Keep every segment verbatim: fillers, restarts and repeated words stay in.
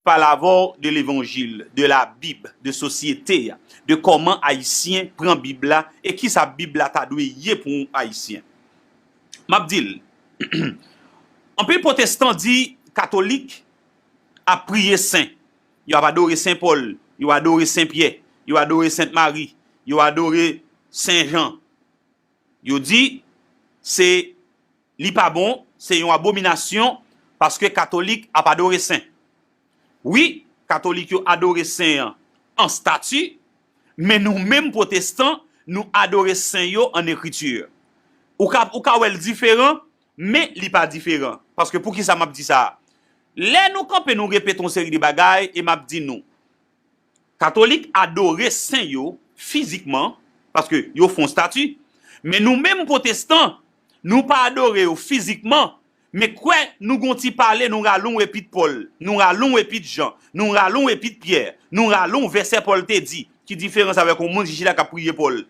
pale avè w de levanjil, de la Bib, de sosyete a, de kòman Ayisyen pran Bib la e kisa Bib la ta dwe ye pou yon Ayisyen. M ap di l, anpil pwotestan di katolik ap priye sen, yo ap adore Sen Pòl, yo adore Sen Pyè, yo adore Sent Mari, yo adore Sen Jan. Yo di se li pa bon, se yon abominasyon paske katolik ap adore sen. Wi, katolik yo adore sen an an stati, men nou menm pwotestan, nou adore sen yo an ekriti. Ou ka, ou ka wè l diferan, men li pa diferan. Paske poukisa m ap di sa a? Lè nou kanpe, nou repete yon seri de bagay, e m ap di nou, katolik adore sen yo fizikman, paske yo fè yon stati, men nou menm pwotestan, nou pa adore yo fizikman, men kwè nou gon ti pale, nou rale yon epi Pòl, nou rale yon epi Jan, nou rale yon epi Pyè, nou rale yon vèsè Pòl te di. Ki diferans avèk yon moun ki chita k ap priye Pòl?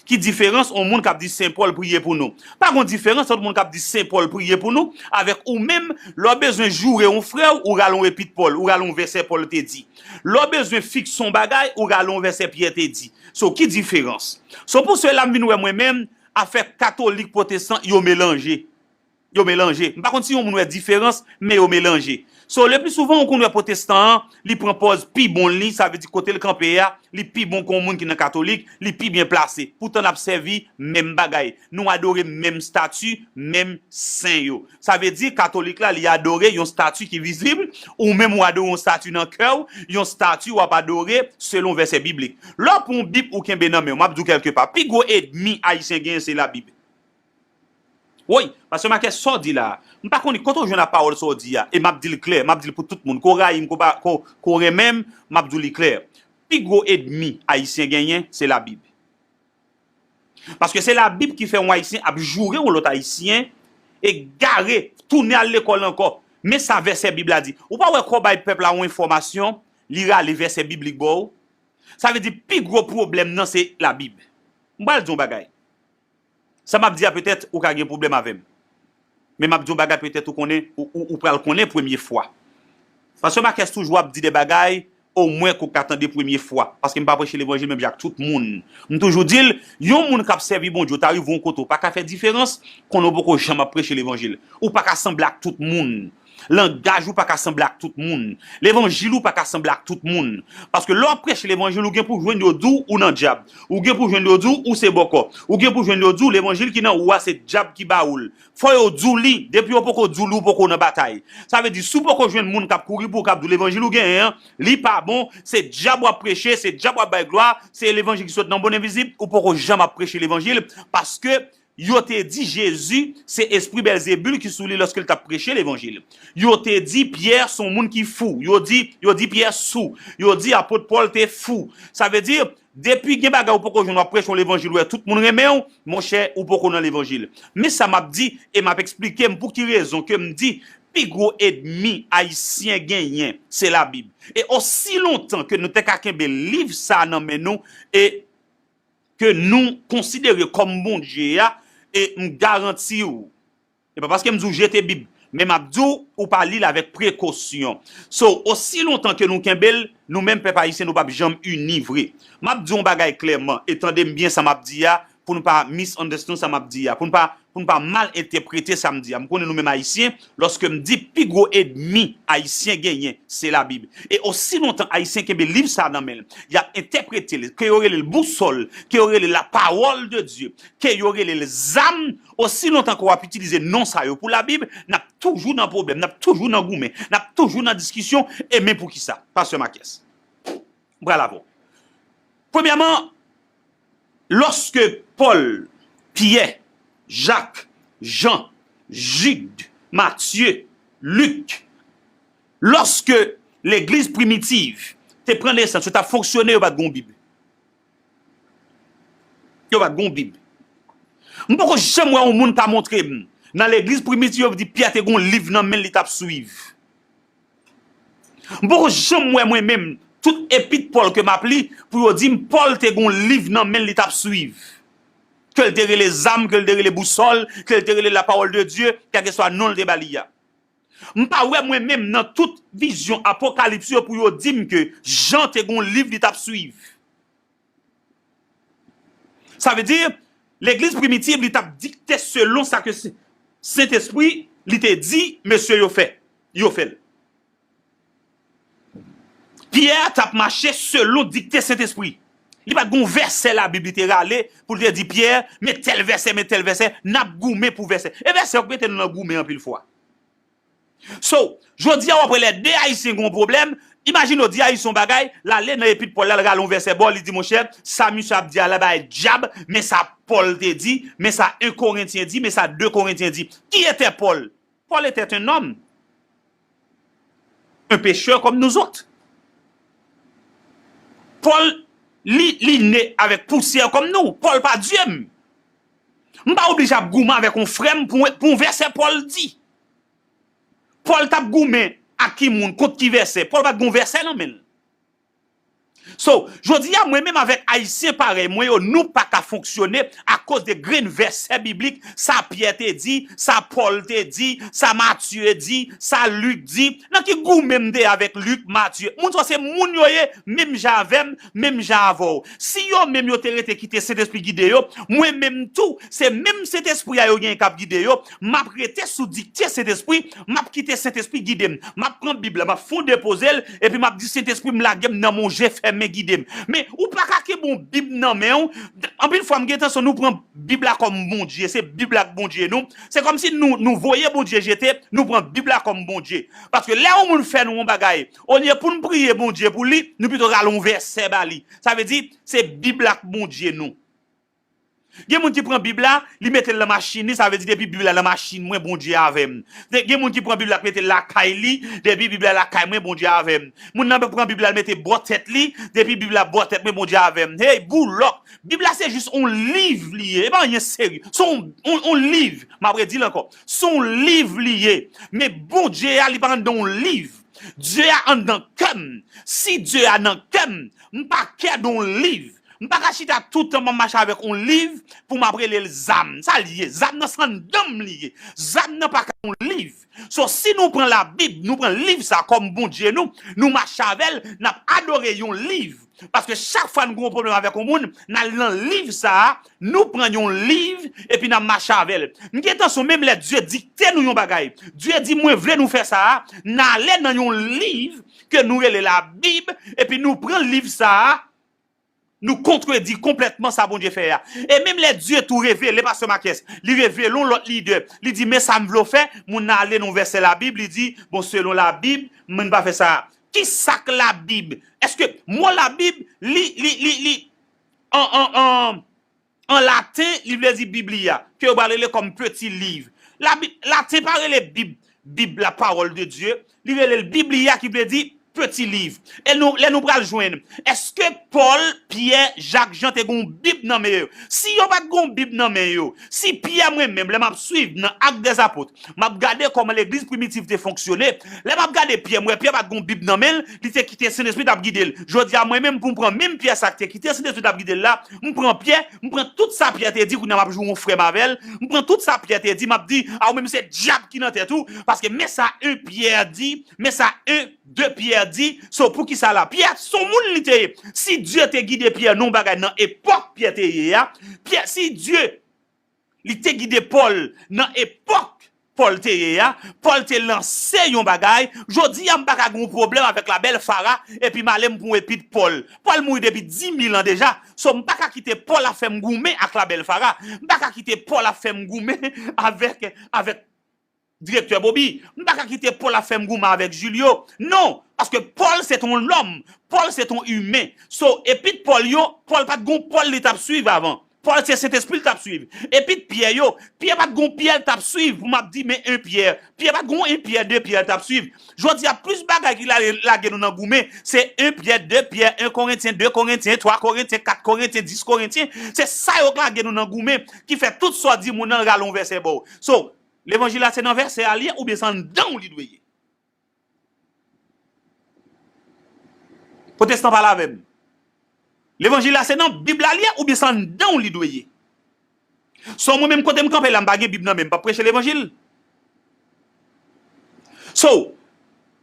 Ki diferans yon moun k ap di Sen Pòl priye pou nou? Pa gon diferans ant moun k ap di Sen Pòl priye pou nou avèk ou menm, lè w bezwen joure yon frè w, ou rale yon epi Pòl, ou rale yon vèsè Pòl te di. Lè w bezwen fikse yon bagay, ou rale yon vèsè Pyè te di. So, ki diferans? So, pou sela m vin wè mwen menm, afè katolik pwotestan, yo melanje. Yo melanje. M pa konn si yon moun wè diferans, men yo melanje. So, le pli souvan, ou konn wè pwotestan an, li pran pòz pi bon li, sa vle di kote l kanpe a, li pi bon ke yon moun ki nan katolik, li pi byen plase. Poutan n ap sèvi menm bagay. Nou adore menm stati, menm sen yo. Sa vle di katolik la, li adore yon stati ki vizib, ou menm ou adore yon stati nan kè w, yon stati w ap adore selon vèsè biblik. Lè w pran yon Bib ou kenbe nan men w, m ap di w kèlke pa, pi gwo ènmi Ayisyen genyen se Labib. Woy, pastè Marques, sa w di la a, m pa konnen kote w jwenn a pawòl sa w di a, e m ap di l klè, m ap di l pou tout moun, ko rayi m, ko pa, ko, ko renmen m, m ap di w li klè. Pi gwo ènmi Ayisyen genyen, se Labib. Paske se Labib ki fè yon Ayisyen ap joure yon lòt Ayisyen, egare, tounen al lekòl ankò. Men sa vèsè Bib la di. Ou pa wè kò bay pèp la yon enfòmasyon, li rale vèsè biblik ba w? Sa vle di pi gwo pwoblèm nan se Labib. M pral di yon bagay. Sa m ap di a, petèt ou ka gen pwoblèm avè m. Men m ap di yon bagay, petèt ou konnen, ou, ou, ou pral konnen premye fwa. Pastè Marques toujou ap di de bagay, omwen ke w ka tande premye fwa. Paske m pa preche levanjil menm jan ak tout moun. M toujou di l, yon moun k ap sèvi Bondye, ou ta rive yon kote, ou pa ka fè diferans, konnen w poko janm ap preche levanjil. Ou pa ka sanble ak tout moun. Langaj ou pa ka sanble ak tout moun. Levanjil ou pa ka sanble ak tout moun. Paske lè w ap preche levanjil, ou gen pou jwenn yo di w ou nan dyab. Ou gen pou jwenn yo di w ou se bòkò. Ou gen pou jwenn yo di w levanjil ki nan ou a se dyab ki ba ou l. Fò yo di w li, depi yo poko di w li, ou poko nan batay. Sa vle di, si w poko jwenn moun k ap kouri pou w, k ap di w levanjil ou genyen an, li pa bon, se dyab w ap preche, se dyab w ap bay glwa, se levanjil ki sot nan bon envizib, ou poko janm ap preche levanjil, paske yo te di Jezi se espri Bèlzebul ki sou li lòske l t ap preche levanjil. Yo te di Pyè se yon moun ki fou. Yo di, yo di Pyè sou. Yo di apot Pòl te fou. Sa vle di, depi gen bagay ou poko jwenn, w ap preche yon levanjil, ou wè tout moun renmen w, monchè, ou poko nan levanjil. Men sa m ap di, e m ap eksplike m pou ki rezon ke m di pi gwo ènmi Ayisyen genyen, se Labib. E osi lontan ke nou te ka kenbe liv sa a nan men nou, e ke nou konsidere kòm Bondye a, e m garanti w, e pa paske m di w jete Bib, men m ap di w, ou pa li l avèk prekosyon. So, osi lontan ke nou kenbe l, nou menm pèp ayisyen, nou p ap janm ini vre. M ap di w yon bagay klèman, e tande m byen sa m ap di a, pou nou pa misunderstand sa m ap di a, pou nou pa, pou nou pa mal entèprete sa m di a. M konnen nou menm ayisyen, lòske m di pi gwo ènmi ayisyen genyen, se Labib. E osi lontan ayisyen kenbe liv sa a nan men l, y ap entèprete l, ke yo rele l bousòl, ke yo rele l la parole de Dieu, ke yo rele l zam, osi lontan ke w ap itilize non sa yo pou Labib, n ap toujou nan pwoblèm, n ap toujou nan goumen, n ap toujou nan diskisyon, e men poukisa, pastè Marques. M pral avè w. Premyèman, lòske Pòl, Pyè, Jak, Jan, Jid, Matye, Lik, lòske legliz primitiv te pran nesans, yo t ap fonksyone, yo pa t gen yon Bib. Yo pa t gen yon Bib. M poko janm wè yon moun ka montre m nan legliz primitiv yo di Pyè te gen yon liv nan men l, li t ap swiv. M poko janm wè mwen menm tout epit Pòl ke m ap li pou yo di m Pòl te gen yon liv nan men l, li t ap swiv. Ke l te rele zam, ke l te rele bousòl, ke l te rele la parole de Dieu, kèlkeswa non l te ba li a. M pa wè mwen menm nan tout vizyon Apokalips yo pou yo di m ke Jan te gon liv li t ap swiv. Sa vle di, legliz primitiv li t ap dikte selon sa ke Se-, Sentespri li te di mesye yo fè. Yo fè l. Pyè t ap mache selon dikte Sentespri. Li pa t gon vèsè Labib li te rale pou l te di Pyè, men tèl vèsè, men tèl vèsè, n ap goumen pou vèsè. E vèsè yo k mete nou nan goumen anpil fwa. So, jodi a w ap wè lè de Ayisyen gen yon pwoblèm, imajine w di Ayisyen yon bagay, l ale nan epit Pòl la, l rale yon vèsè ba w, li di, monchè, sa misye ap di a la bagay dyab, men sa Pòl te di, men sa en Korentyen di, men sa de Korentyen di. Qui était Paul? Paul était un homme, un pécheur comme nous autres. Pòl, li, li ne avèk pousyè kòm nou. Pòl pa Dye m. M pa oblije ap goumen avèk yon frè m pou, pou yon vèsè Pòl di. Pòl t ap goumen ak ki moun, kont ki vèsè? Pòl pa t gen yon vèsè nan men l. So, jodi a, mwen menm avèk Ayisyen parèy mwen yo, nou pa ka fonksyone akoz de grenn vèsè biblik, sa Pyè te di, sa Pòl te di, sa Matye di, sa Lik di. Nan ki goumen m te avèk Lik, Matye? Moun sa se moun yo ye, menm jan avè m, menm jan avè w. Si yo menm yo te rete kite Sentespri gide yo, mwen menm tou, se menm Sentespri a yo genyen k ap gide yo, m ap rete sou dikte Sentespri, m ap kite Sentespri gide m. M ap pran Bib la, m ap fè yon depoze l, epi m ap di, Sentespri m, lage m nan men w, je fèmen, gide m. Men, ou pa ka kenbe yon Bib nan men w. Anpil fwa, m gen entansyon nou pran Bib la kòm Bondye, se Bib la k Bondye nou. Se kòmsi nou, nou voye Bondye jete, nou pran Bib la kòm Bondye. Paske lè yon moun fè nou yon bagay, olye pou n priye Bondye pou li, nou pito rale yon vèsè ba li. Sa vle di, se Bib la k Bondye nou. Gen moun ki pran Bib la, li mete l nan machin li, sa vle di depi Bib la nan machin mwen, Bondye avè m. Gen moun ki pran Bib la, ki mete l lakay li, depi Bib la lakay mwen, Bondye avè m. Moun nan pran Bib la, l mete bò tèt li, depi Bib la bò tèt mwen, Bondye avè m. Hey, boulòk! Bib la se jis yon liv li ye, e pa anyen serye. Se yon, yon, yon liv, m ap redi l ankò. Se yon liv li ye. Men Bondye a, li pa anndan yon liv. Dye a anndan kè m. Si Dye a nan kè m, m pa kè de yon liv. M pa ka chita tout tan m ap mache avèk yon liv pou m ap rele l zam. Sa l ye? Zam nan se anndan m li ye. Zam nan pa ka yon liv. So, si nou pran Labib, nou pran liv sa kòm Bondye nou, nou mache avè l, n ap adore yon liv. Paske chak fwa n gen yon pwoblèm avèk yon moun, n al nan liv sa a, nou pran yon liv, epi n ap mache avè l. M gen entansyon menm lè Dye dikte nou yon bagay. Dye di, mwen vle nou fè sa a, n ale nan yon liv ke nou rele Labib, epi nou pran liv sa a, nou kontredi konplètman sa Bondye fè a. E menm lè Dye tou revele, pastè Makès, li revele yon lòt lidè, li di, men sa m vle w fè, moun nan ale nan yon vèsè Labib, li di, bon, selon Labib, mwen pa fè sa. Ki sa k Labib? Èske mo Labib, li, li, li, li, an, an, an, an laten, li vle di Biblia, ke yo pral rele kòm petit livre. Labib, laten pa rele Bib, Bib, la parole de Dieu, li rele l Biblia, ki vle di petit livre. E nou, lè nou pral jwenn, èske Pòl, Pyè, Jak, Jan te gen yon Bib nan men yo? Si yo pa t gen yon Bib nan men yo, si Pyè mwen menm, lè m ap swiv nan Actes des Apôtres, m ap gade kòman legliz primitiv te fonksyone. Lè m ap gade Pyè, m wè Pyè pa t gen yon Bib nan men l, li te kite Sentespri t ap gide l. Jodi a, mwen menm, pou m pran menm Pyè sa k te kite Sentespri t ap gide l la, m pran Pyè, m pran tout sa Pyè te di, kounye a m ap jwe yon frè m avè l, m pran tout sa Pyè te di, m ap di, a ou menm se dyab ki nan tèt ou, paske men sa en Pyè di, men sa en de Pyè di, so poukisa la? Pyè se yon moun li te ye. Si Dye te gide Pyè nan yon bagay nan epòk Pyè te ye a, Pyè, si Dye li te gide Pòl nan epòk Pòl te ye a. Pòl te lanse yon bagay. Jodi a, m pa ka gen yon pwoblèm avèk Labèl Fara, epi m ale m pran epit Pòl. Pòl mouri depi di mil an deja. So, m pa ka kite Pòl ap fè m goumen ak Labèl Fara. M pa ka kite Pòl ap fè m goumen avèk, avèk direktè Bobby. M pa ka kite Pòl ap fè m goumen avèk Julio. Non, paske Pòl se t on lòm. Pòl se t on imen. So, epit Pòl yo, Pòl pa t gon Pòl li t ap swiv avan. Pòl se Sentespri l t ap swiv. Epit Pyè yo, Pyè pa t gon Pyè l t ap swiv pou m ap di, men en Pyè. Pyè pa t gon en Pyè, de Pyè l t ap swiv. Jodi a, plis bagay ki lage, lage nou nan goumen, se en Pyè, de Pyè, en Korentyen, de Korentyen, twa Korentyen, kat Korentyen, dis Korentyen. Se sa yo k lage nou nan goumen, ki fè tout sa w di moun nan rale yon vèsè ba w. So, levanjil la se nan vèsè a l ye oubyen se anndan w li dwe ye? Pwotestan, pale avè m. Levanjil la se nan Bib la l ye oubyen se anndan w li dwe ye? So, mwen menm kote m kanpe la, m pa gen Bib nan men m, m p ap preche levanjil. So,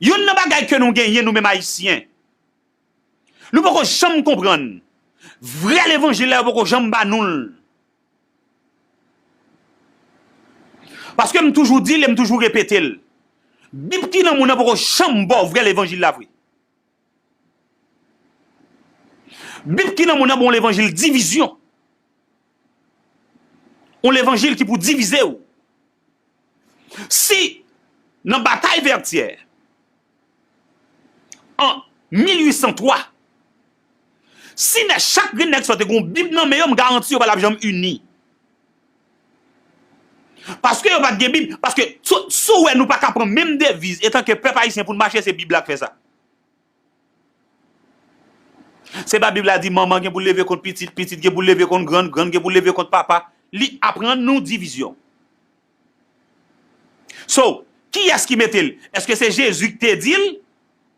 youn nan bagay ke nou genyen, nou menm Ayisyen, nou poko janm konprann. Vrè levanjil la, yo poko janm ba nou l. Paske m toujou di l e m toujou repete l. Bib ki nan moun nan poko janm ba w vrè levanjil la vre. Bib ki nan moun nan ba w levanjil divizyon. Yon levanjil ki pou divize w. Si nan batay Vètyè, an mil uit san twa, si nèg, chak grenn nèg sa yo te gen yon Bib nan men yo, m garanti yo pa t ap janm ini. Paske yo pa t gen Bib. Paske si, si w wè nou pa ka pran menm deviz, etanke pèp ayisyen pou n mache, se Bib la k fè sa. Se pa Bib la di manman gen pou l leve kont pitit, pitit gen pou l leve kont grann, grann gen pou l leve kont papa. Li aprann nou divizyon. So, kiyès ki mete l? Èske se Jezi ki te di l?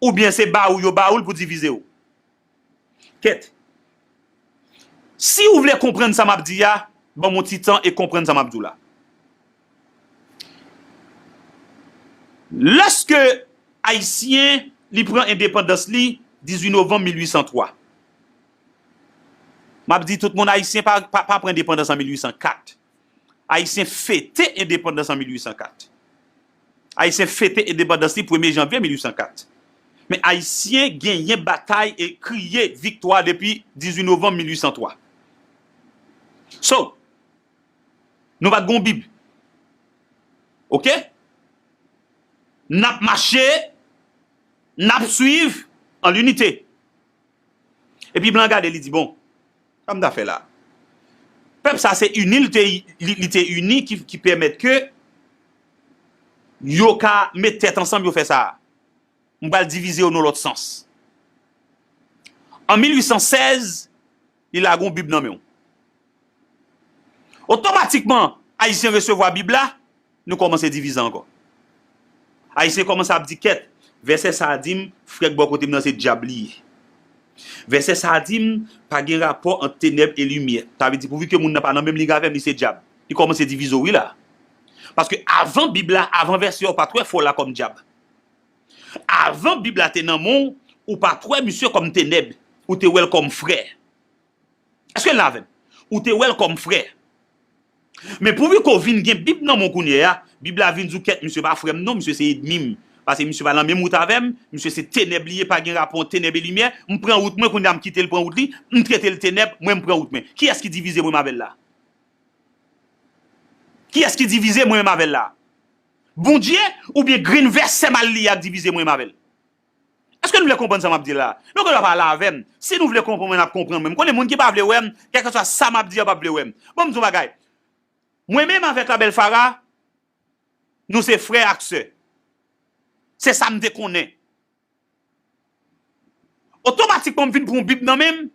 Oubyen se ba ou yo ba ou l pou divize w? Kèt. Si ou vle konprann sa m ap di a, ban m yon ti tan e konprann sa m ap di w la. Lòske Ayisyen, li pran endepandans li dizuit novanm mil uit san twa. M ap di tout moun, Ayisyen pa, pa, pa pran endepandans an mil uit san kat. Ayisyen fete endepandans an mil uit san kat. Ayisyen fete endepandans li premye janvye mil uit san kat. Men Ayisyen genyen batay e kriye viktwa depi dizuit novanm mil uit san twa. So, nou pa t gen yon Bib. Oke? N ap mache, n ap swiv an linite. Epi blan gade, li di, bon, sa m ta fè la? Pèp sa se ini, li te, li, li te ini ki, ki pèmèt ke yo ka met tèt ansanm, yo fè sa. M pral divize yo nan lòt sans. An mil uit san sèz, li lage yon Bib nan men w. Otomatikman, Ayisyen resevwa Bib la, nou kòmanse divize ankò. Ayisyen kòmanse ap di, kèt, vèsè sa a di m, frè k bò kote m nan se dyab li ye. Vèsè sa a di m, pa gen rapò ant tenèb e limyè. Sa vle di, pouvi ke moun nan pa nan menm lig avè m, li se dyab. Li kòmanse divize w wi la. Paske avan Bib la, avan vèsè a, ou pa t wè frè w la kòm dyab. Avan Bib la te nan men w, ou pa t wè misye kòm tenèb, ou te wè l kòm frè. Èske n la avè m? Ou te wè l kòm frè. Men pouvi ke w vin gen Bib nan men w kounye a, Bib la vin di w, kèt, misye pa frè m non, misye se ènmi m. Paske misye pa nan menm wout avè m, misye se tenèb li ye, pa gen rapò ant tenèb e limyè. M pran wout mwen, kounye a m kite l pran wout li, m trete l tenèb, mwen m pran wout mwen. Kiyès ki divize mwen menm avè l la? Kiyès ki divize mwen menm avè l la? Bondye oubyen grenn vèsè mal li a k divize mwen menm avè l? Èske nou vle konprann sa m ap di la? Nou gen dwa pa la avè m. Si nou vle konprann mwen, n ap konprann mwen. M konnen moun ki pa vle wè m, kèlkeswa sa m ap di a, p ap vle wè m. Bon, m di yon bagay. Mwen menm avèk Labèl Fara, nou se frè ak sè. Se sa m te konnen. Otomatikman, m vin pran yon Bib nan men m.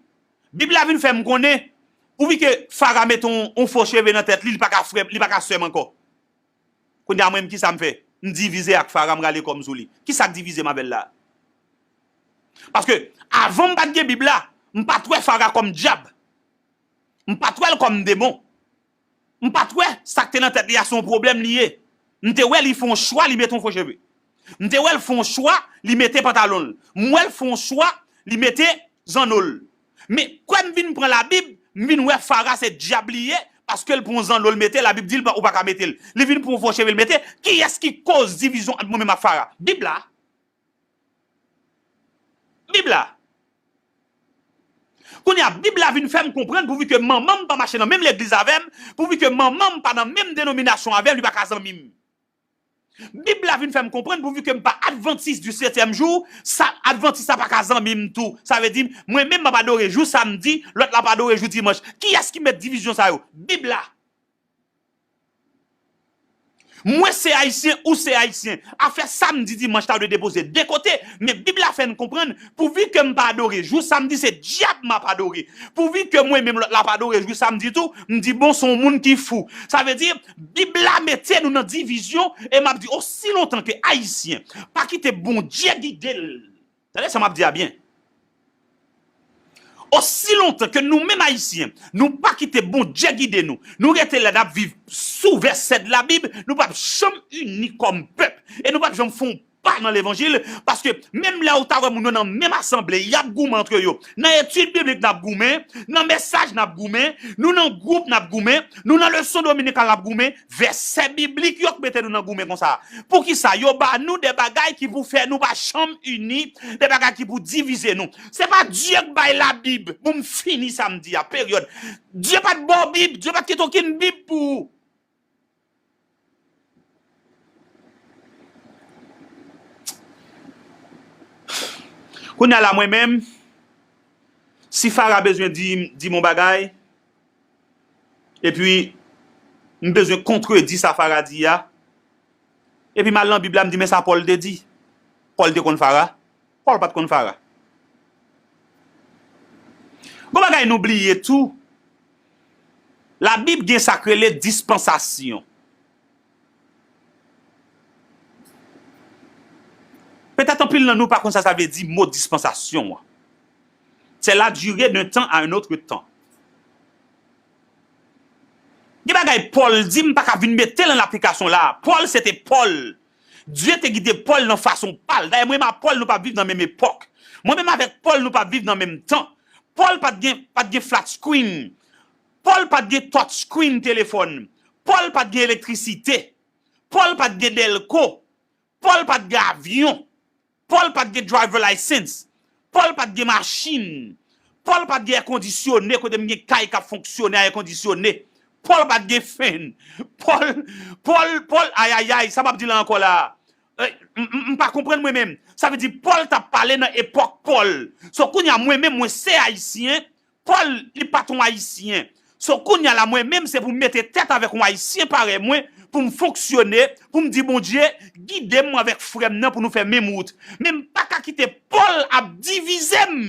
Bib la vin fè m konnen, pouvi ke Fara mete yon, yon fo cheve nan tèt li, li pa ka frè m, li pa ka sè m ankò. Kounye a mwen menm, kisa m fè? M divize ak Fara, m rale kò m sou li. Kisa k divize m avè l la? Paske avan m pa t gen Bib la, m pa t wè Fara kòm dyab. M pa t wè l kòm demon. M pa t wè sa k te nan tèt li a se yon pwoblèm li ye. M te wè li fè yon chwa, li mete yon fo cheve. M te wè l fè yon chwa, li mete pantalon l. M wè l fè yon chwa, li mete zanno l. Men, kwè m vin pran Labib, m vin wè Fara se dyab li ye, paske l pran yon zanno l mete, Labib di l pa, ou pa ka mete l. Li vin pran yon fo cheve l mete, kiyès ki koz divizyon ant mwen menm ak Fara? Bib la. Bib la. Kounye a, Bib la vin fè m konprann, pouvi ke manman m pa mache nan menm legliz avè m, pouvi ke manman m pa nan menm denominasyon avè m, li pa ka zanmi m. Bib la vin fè m konprann, pouvi ke m pa advantis di setyèm jou, sa, advantis sa pa ka zanmi m tou. Sa vle di, mwen menm m ap adore jou samdi, lòt la ap adore jou dimanch. Kiyès ki mèt divizyon sa yo? Bib la. Mwen se Ayisyen, ou se Ayisyen. Afè samdi dimanch ta dwe depoze de kote, men Bib la fè n konprann, pouvi ke m pa adore jou samdi, se dyab m ap adore. Pouvi ke mwen menm lòt la ap adore jou samdi tou, m di, bon, se yon moun ki fou. Sa vle di, Bib la mete nou nan divizyon, e m ap di, osi lontan ke Ayisyen pa kite Bondye gide l, tande sa m ap di a byen. Osi lontan ke nou menm Ayisyen, nou pa kite Bondye gide nou, nou rete la n ap viv sou vèsè de Labib, nou p ap janm ini kòm pèp. E nou p ap janm fè yon pa nan levanjil, paske menm lè ou ta wè moun yo nan menm asanble, y ap goumen antre yo. Nan etid biblik n ap goumen, nan mesaj n ap goumen, nou nan gwoup n ap goumen, nou nan leson dominikal n ap goumen, vèsè biblik yo k mete nou nan goumen konsa. Poukisa? Yo ba nou de bagay ki pou fè nou pa janm ini, de bagay ki pou divize nou. Se pa Dye k bay Labib pou m fini samdi a, peryòd. Dye pa t ba w Bib, Dye pa t kite okenn Bib pou ou. Kounye a la, mwen menm, si Farah bezwen di, di m yon bagay, epi m bezwen kontredi sa Farah di a, epi m al nan Bib la, m di, men sa Pòl te di. Pòl te konn Farah? Pòl pa t konn Farah. Gon bagay nou bliye tou, Labib gen sa k rele dispansasyon. Petèt anpil nan nou pa konn sa sa vle di mo dispansasyon an. C'est la durée d'un temps à un autre temps. Gen bagay Pòl di, m pa ka vin mete l an aplikasyon la. Pòl, se te Pòl. Dye te gide Pòl nan fason pa l. Dayè, mwen menm ak Pòl, nou pa viv nan menm epòk. Mwen menm avèk Pòl, nou pa viv nan menm tan. Pòl pa t gen, pa t gen flat screen. Pòl pa t gen touch screen telefòn. Pòl pa t gen elektrisite. Pòl pa t gen dèlko. Pòl pa t gen avyon. Pòl pa t gen driver license. Pòl pa t gen machin. Pòl pa t gen èkondisyone kote m gen kay k ap fonksyone ak èkondisyone. Pòl pa t gen fen. Pòl, Pòl, Pòl, ayayay, sa m ap di la ankò la. Eh, m, m, m pa konprann mwen menm. Sa vle di Pòl t ap pale nan epòk Pòl. So kounye a mwen menm mwen se Ayisyen, Pòl, li pa t yon Ayisyen. So, kounye a la, mwen menm, se pou m mete tèt avèk yon Ayisyen parèy mwen, pou m fonksyone, pou m di Bondye, gide m avèk frè m nan pou nou fè menm wout. Men m pa ka kite Pòl ap divize m.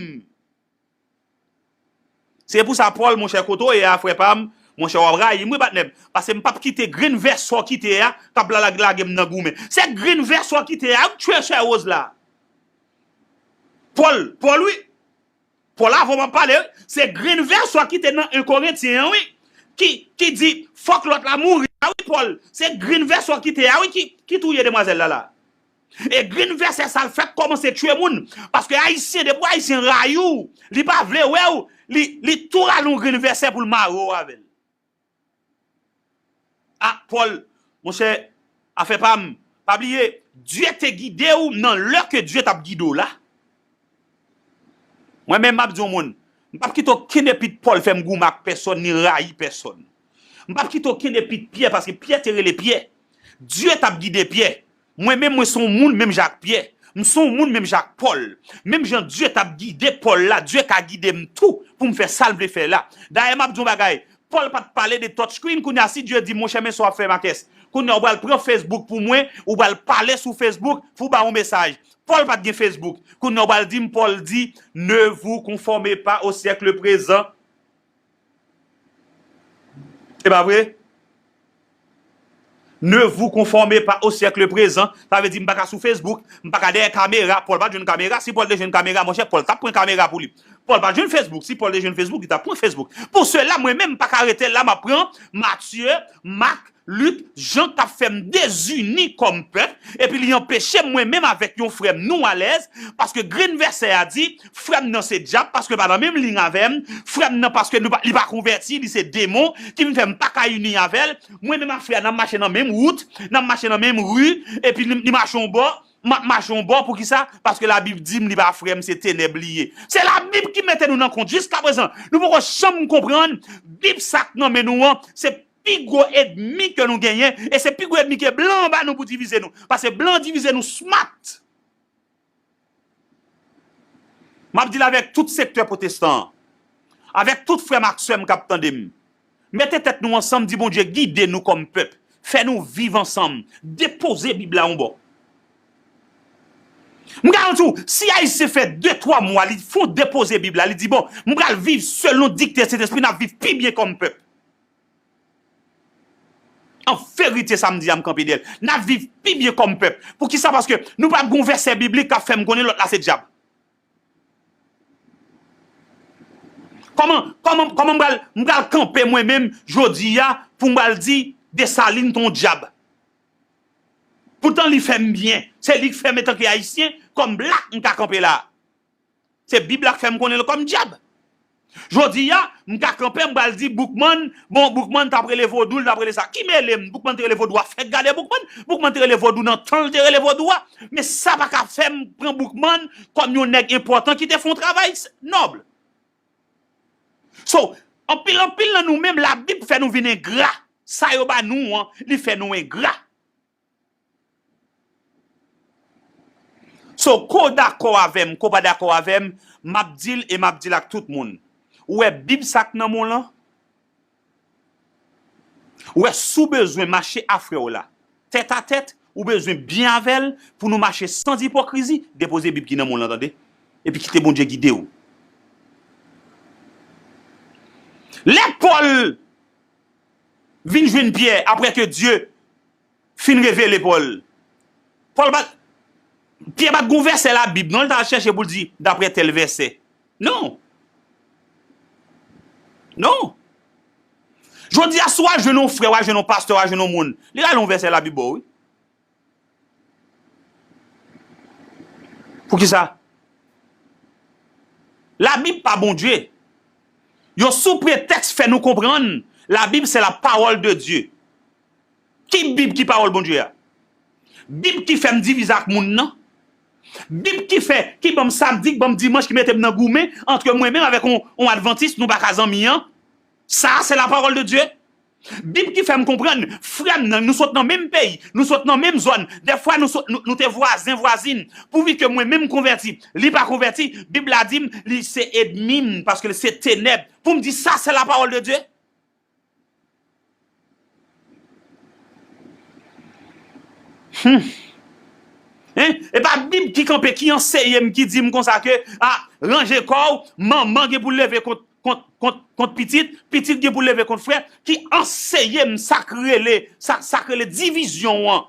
Se pou sa, Pòl, monchè, kote w ye a, frè pa m, monchè, w ap rayi m, wi, patnè m. Paske m p ap kite grenn vèsè w kite a, k ap la-, lage m nan goumen. Se grenn vèsè w kite a, wi, chè, chè Woz la. Pòl, Pòl, wi. Pòl avan m ap pale, wi. Se grenn vèsè ki te nan en Korentyen an, wi. Ki, ki di, fòk lòt la mouri a, wi, Pòl. Se grenn vèsè ki te a, wi, ki, ki touye demwazèl la, la. E grenn vèsè sa l fèk kòmanse tchwe moun. Paske Ayisyen, depi Ayisyen rayi w, li pa vle wè w, li, li tou rale yon grenn vèsè pou l mare w avè l. A, Pòl, monchè, afè pa m, pa bliye, Dye te gide w nan lè ke Dye t ap gide w la. Mwen menm, m ap di yon moun, m p ap kite okenn epit Pòl fè m goumen ak pèsòn, ni rayi pèsòn. M p ap kite okenn epit Pyè, paske Pyè te rele Pyè. Dye t ap gide Pyè. Mwen menm, mwen se yon moun menm jan ak Pyè. M se yon moun menm jan ak Pòl. Menm jan Dye t ap gide Pòl la, Dye ka gide m tou pou m fè sa l vle fè la. Dayè, m ap di yon bagay. Pòl pa t pale de touchscreen. Kounye a, si Dye di, monchè, men sa w ap fè, Makès. Kounye a, ou pral pran Facebook pou mwen, ou pral pale sou Facebook pou w ba yon mesaj. Pòl pa t gen Facebook. Kounye a, ou pral di m, Pòl di, ne vous conformez pas au siècle présent. E pa vre? Ne vous conformez pas au siècle présent. Sa vle di m pa ka sou Facebook, m pa ka dèyè kamera. Pòl pa t jwenn kamera. Si Pòl te jwenn kamera, monchè, Pòl t ap pran kamera pou li. Pòl pa t jwenn Facebook. Si Pòl te jwenn Facebook, li t ap pran Facebook. Pou sela, mwen menm, m pa ka rete la, m ap pran Matye, Mak, Lik, Jan k ap fè m dezini kòm pèp, epi li anpeche m mwen menm avèk yon frè m nou alèz, paske grenn vèsè a di, frè m nan se dyab, paske l pa nan menm liy avè m, frè m nan paske nou pa, li pa konvèti, li se demon, ki vin fè m pa ka ini avè l, mwen menm ak frè a n ap mache nan menm wout, n ap mache nan menm ri, epi li, li mache yon bò, m ap mache yon bò, poukisa? Paske Labib di m li pa frè m, se tenèb li ye. Se Labib ki mete nou nan kont. Jiskaprezan, nou poko janm konprann Bib sa k nan men nou an, se pi gwo ènmi ke nou genyen, e se pi gwo ènmi ke blan an ba nou pou divize nou. Paske blan an divize nou smart. M ap di l avèk tout sektè pwotestan an, avèk tout frè m ak sè m k ap tande m. Mete tèt nou ansanm, di Bondye gide nou kòm pèp, fè nou viv ansanm, depoze Bib la yon bò. M garanti w, si Ayisyen fè de, twa mwa, li fè yon depoze Bib la, li di, bon, m pral viv selon dikte Sentespri, n ap viv pi byen kòm pèp. An verite, sa m di a, m kanpe dèyè l. N ap viv pi byen kòm pèp. Poukisa? Paske nou p ap gen yon vèsè biblik k ap fè m konnen lòt la se dyab. Kòman, kòman, kòman m pral, m pral kanpe mwen menm jodi a pou m pral di Desalin t on dyab? Poutan li fè m byen. Se li k fè m, antanke Ayisyen, kòm blak, m ka kanpe la. Se Bib la k fè m konnen l kòm dyab. Jodi a, m ka kanpe, m pral di Boukman, bon, Boukman t ap rele vodou, l t ap rele sa. Ki mele m? Boukman te rele vodou a, fèk gade Boukman. Boukman te rele vodou nan tan l te rele vodou a. Men sa pa ka fè m pran Boukman kòm yon nèg enpòtan ki te fè yon travay nòb. So, anpil, anpil nan nou menm, Labib fè nou vin engra. Sa yo ba nou an, li fè nou engra. So, ko dakò avè m, ko pa dakò avè m, m ap di l e m ap di l ak tout moun. Ou wè Bib sa k nan men w lan? Ou wè, si w bezwen mache a frè w la, tèt a tèt, ou bezwen byen avè l pou nou mache san ipokrizi, depoze Bib ki nan men w lan, tande? Epi kite Bondye gide w. Lè Pòl vin jwenn Pyè apre ke Dye fin revele Pòl. Pòl pa, Pyè pa t gon vèsè Labib, non, l t al chèche pou l di, daprè tèl vèsè. Non. Non. Jodi a, si w al jwenn yon frè, w al jwenn yon pastè, w al jwenn yon moun, li rale yon vèsè Labib ba w, wi. Poukisa? Labib pa Bondye. Yo sou pretèks fè nou konprann Labib se la parole de Dieu. Ki Bib ki pawòl Bondye a? Bib ki fè m divize ak moun nan? Bib ki fè, ki ban m samdi, ki ban m dimanch, ki mete m nan goumen antre mwen menm avèk on, on advantis, nou pa ka zanmi an? Sa a se la parole de Dieu. Bib ki fè m konprann, frè m nan, nou sot nan menm peyi, nou sot nan menm zòn, dèfwa nou sot, nou, nou te vwazen, vwazin. Pouvi ke mwen menm m konvèti, li pa konvèti, Bib la di m, li se ènmi m, paske li se tenèb. Pou m di sa, se la parole de Dieu. Hmm. Hein? E pa Bib ki kanpe, ki anseye m, ki di m konsa ke, a, ranje kò w, manman gen pou leve kont, kont, kont, kont pitit, pitit gen pou leve kont frè, ki anseye m sa k rele, sa, sa k rele divizyon an.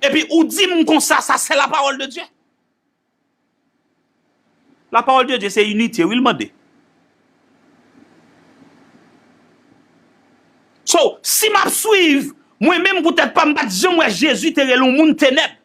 Epi ou di m konsa, sa se la parole de Dieu. La parole de Dieu, se inite, wi, l mande. So, si m ap swiv, mwen menm poutèt pa m, m pa t janm wè Jezi te rele yon moun tenèb.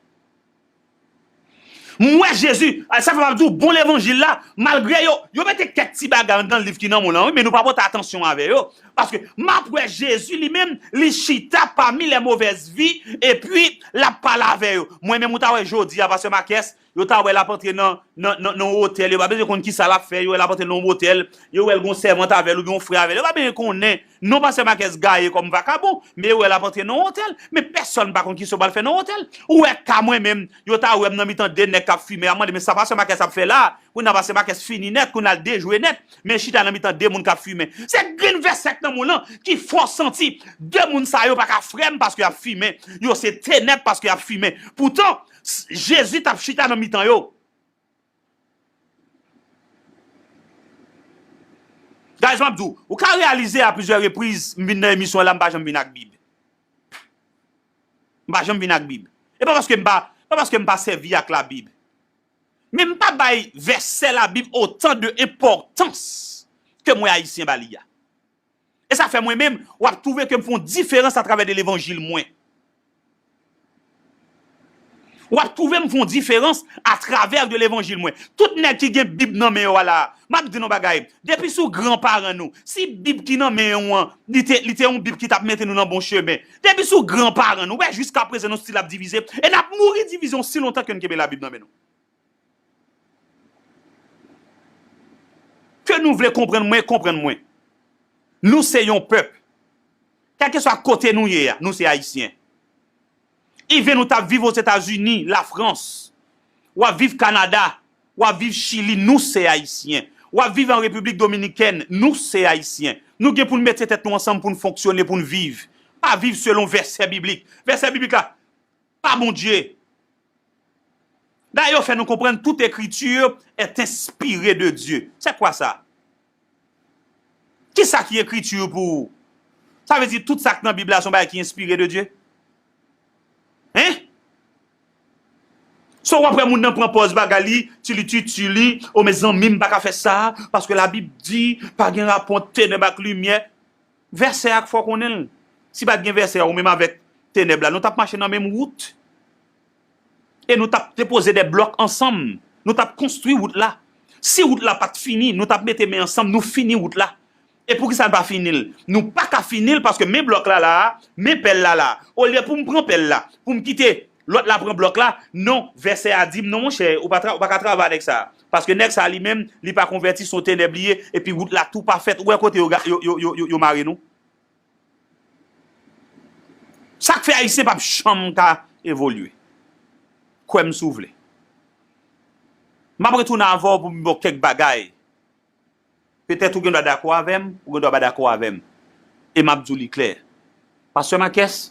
M wè Jezi, a, sa fè m ap di w, bon levanjil la, malgre yo, yo mete kèk ti bagay anndan liv ki nan men w lan, wi, men nou pa pote atansyon avè yo. Paske m ap wè Jezi li menm, li chita pami les mauvaises vies, epi l ap pale avè yo. Mwen menm, ou ta wè jodi a, pastè Makès, yo ta wè l ap antre nan, nan, nan, nan yon otèl, yo pa bezwen konn kisa l ap fè, yo wè l ap antre nan yon otèl, yo wè l gon sèvant avè l oubyen yon frè avè l, yo pa bezwen konnen. Non, pastè Makès gaye kòm vakabon, men yo wè l ap antre nan yon otèl. Men pèsonn pa konn kisa yo pral fè nan otèl. Ou wè ka mwen menm, yo ta wè m nan mitan de nèg k ap fimen, y ap mande, men sa pastè Makès ap fè la? Kounye a pastè Makès fini nèt, kounye a l dejwe nèt. Men chita nan mitan de moun k ap fimen. Se grenn vèsè k nan men w lan ki fè w santi de moun sa yo pa ka frè m paske y ap fimen. Yo se tenèb paske y ap fimen. Poutan, s-, Jezi t ap chita nan mitan yo. Guys, m ap di w, ou ka reyalize a plizyè repriz, m vin nan emisyon an la, m pa janm vin ak Bib. M pa janm vin ak Bib. E pa paske m pa, pa paske m pa sèvi ak Labib. Men m pa bay vèsè Labib otan de enpòtans ke m wè Ayisyen ba li a. E sa fè mwen menm, w ap twouve ke m fè yon diferans atravè de levanjil mwen. W ap twouve m fè yon diferans atravè de levanjil mwen. Tout nèg ki gen Bib nan men yo a la, m ap di nou bagay, depi sou gran paran nou, si Bib ki nan men w an, li te, li te yon Bib ki t ap mete nou nan bon chemen, depi sou gran paran nou, wè jiskaprezan nou still ap divize, e n ap mouri divizyon si lontan ke n kenbe Labib nan men nou. Ke nou vle konprann mwen, konprann mwen. Nou se yon pèp. Kèlkeswa kote nou ye a, nou se Ayisyen. Even ou t ap viv Ozetazini, Lafrans, w ap viv Kanada, w ap viv Chili, nou se Ayisyen. W ap viv an Repiblik Dominikèn, nou se Ayisyen. Nou gen pou n mete tèt nou ansanm pou n fonksyone, pou n viv. Pa viv selon vèsè biblik. Vèsè biblik la, pa Bondye. Dayè, yo fè nou konprann toute écriture est inspirée de Dieu. C'est quoi ça? Kisa ki ekriti pou ou? Sa vle di tout sa k nan Bib la se yon bagay ki enspire de Dye? Hein? So w ap wè moun nan pran pòz bagay li, tili titili, o mezanmi, m pa ka fè sa, paske Labib di, pa gen rapò ant tenèb ak limyè. Vèsè a k fè w konnen l. Si pa t gen vèsè a, ou menm avèk tenèb la, nou t ap mache nan menm wout. E nou t ap depoze de blòk ansanm. Nou t ap konstwi wout la. Si wout la pa t fini, nou t ap mete men ansanm, nou fini wout la. E poukisa n pa fini l? Nou pa ka fini l paske men blòk la la a, men pèl la la a. Olye pou m pran pèl la, pou m kite lòt la pran blòk la, non, vèsè a di m, non, monchè, ou pa tra-, ou pa ka travay avèk sa. Paske nèg sa li menm, li pa konvèti, se yon tenèb li ye, epi wout la tou pa fèt. Ou wè kote yo, ga- yo, yo, yo, yo, yo mare nou? Sa k fè Ayisyen p ap janm ka evolye? Kwè m si w vle. M ap retounen avè w pou m ba w kèk bagay. Petèt ou gen dwa dakò avè m, ou gen dwa pa dakò avè m. E m ap di w li klè. Pastè Makès,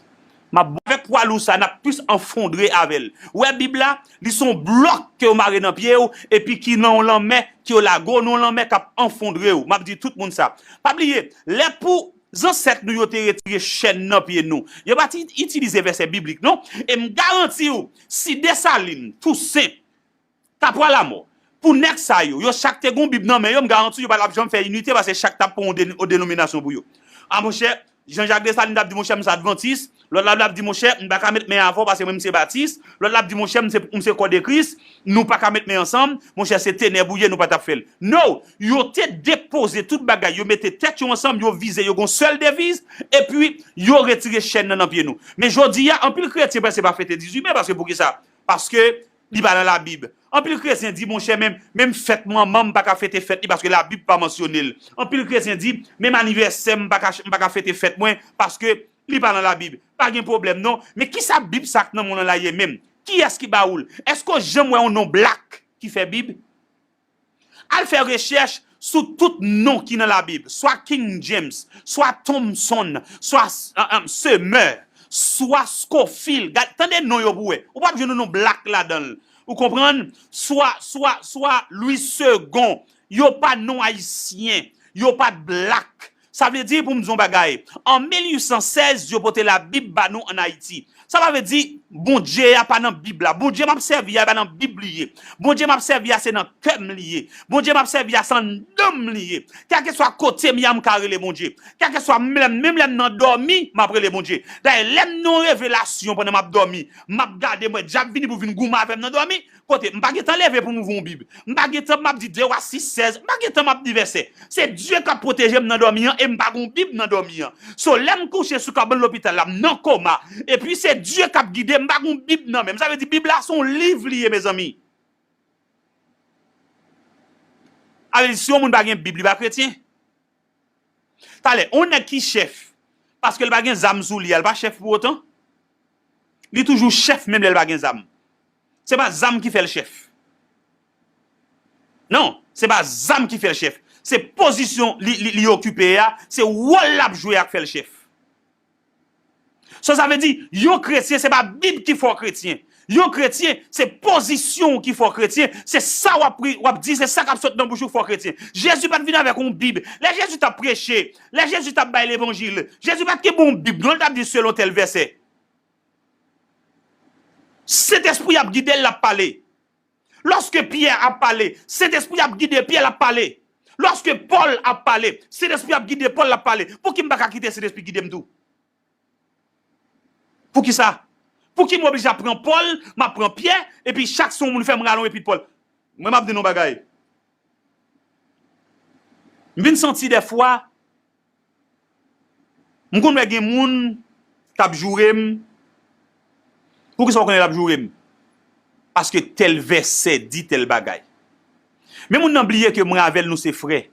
m ap ba w avèk pwa lou sa, n ap plis anfondre avè l. Ou wè Bib la, li se yon blòk ke yo mare nan pye w, epi ki nan yon lanmè, ke yo lage w nan yon lanmè k ap anfondre w. M ap di tout moun sa. Pa bliye, lè pou zansèt nou yo te retire chèn nan pye nou, yo pa t itilize vèsè biblik, non. E m garanti w, si Desalin, Tousen, Kapwa Lamò, pou nèg sa yo, yo chak te gon Bib nan men yo, m garanti w, yo pa t ap janm fè inite, paske chak t ap pran yon de- yon denominasyon pou yo. A monchè, Jean-Jacques Dessalines t ap di, monchè, m se advantis. Lòt la t ap di, monchè, m pa ka met men avè w, paske mwen, m se batis. Lòt la t ap di, monchè, m se, m se kò de Kris. Nou pa ka met men ansanm. Monchè, se tenèb ou ye, nou pa t ap fè l. No! Yo te depoze tout bagay, yo mete tèt yo ansanm, yo vize, yo gon sèl deviz, epi yo retire chèn nan nan pye nou. Men jodi a, anpil kretyen prèske pa fete dizuit me, paske poukisa? Paske li pa nan Labib. Anpil kretyen di, monchè, menm, menm fèt manman m pa ka fete fèt li paske Labib pa mansyone l. Anpil kretyen di, menm anivèsè m pa ka, m pa ka fete fèt mwen paske li pa nan Labib. Pa gen pwoblèm non. Men kisa Bib sa k nan men w lan la ye menm? Kiyès ki ba ou l? Èske w janm wè yon non blak ki fè Bib? Al fè rechèch sou tout non ki nan Labib, swa King James, swa Thompson, swa, ah, ah, Semeur, swa Scofield. Gad, tande non yo pou wè. Ou p ap jwenn yon non blak ladan l. Ou konprann? Swa, swa, swa Louis Segond. Yo pa non ayisyen. Yo pa t blak. Sa vle di, pou m di w yon bagay, an mil uit san sèz, yo pote Labib ba nou ann Ayiti. Sa pa vle di Bondye a pa nan Bib la. Bondye m ap sèvi a, e pa nan Bib li ye. Bondye m ap sèvi a, se nan kè m li ye. Bondye m ap sèvi a, se anndan m li ye. Kèlkeswa kote m ye a, m ka rele Bondye. Kèlkeswa m, lè m, menm lè m nan dòmi, m ap rele Bondye. Dayè, lè m nan yon revelasyon pandan m ap dòmi, m ap gade, m wè dyab vini pou vin goumen avè m nan dòmi, kote, m pa gen tan leve pou m ouvri yon Bib. M pa gen tan m ap di de wa sis sèz. M pa gen tan m ap di vèsè. Se Dye k ap pwoteje m nan dòmi an e m pa gon Bib nan dòmi an. So, lè m kouche sou kabann lopital la, m nan koma. Epi se Dye k ap gide m, m pa gon Bib nan men m. Sa vle di Bib la se yon liv li ye, mezanmi. Sa vle di si yon moun pa gen Bib, li pa kretyen. Talè, yon nèg ki chèf, paske l pa gen zam sou li a, l pa chèf pou otan? Li toujou chèf menm lè l pa gen zam. Se pa zam ki fè l chèf. Non, se pa zam ki fè l chèf. Se pozisyon li, li, li okipe a, se wòl l ap jwe a k fè l chèf. So, sa vle di, yon kretyen, se pa Bib ki fè w kretyen. Yon kretyen, se pozisyon w ki fè w kretyen. Se sa w ap pri-, w ap di, se sa k ap sot nan bouch ou k fè w kretyen. Jezi pa t vin avèk yon Bib. Lè Jezi t ap preche, lè Jezi t ap bay levanjil, Jezi pa t kenbe yon Bib, non, l t ap di selon tèl vèsè. Sentespri ap gide l, l ap pale. Lòske Pyè ap pale, Sentespri ap gide Pyè, l ap pale. Lòske Pòl ap pale, Sentespri ap gide Pòl, l ap pale. Pouki m pa ka kite Sentespri gide m tou? Poukisa? Pouki m oblije ap pran Pòl, m ap pran Pyè, epi chak se yon moun fè m rale yon epi Pòl? Mwen, m ap di nou yon bagay. M vin santi dèfwa, m konn wè gen moun k ap joure m. Poukisa w konnen l ap joure m? Paske tèl vèsè di tèl bagay. Men moun nan bliye ke mwen avè l, nou se frè.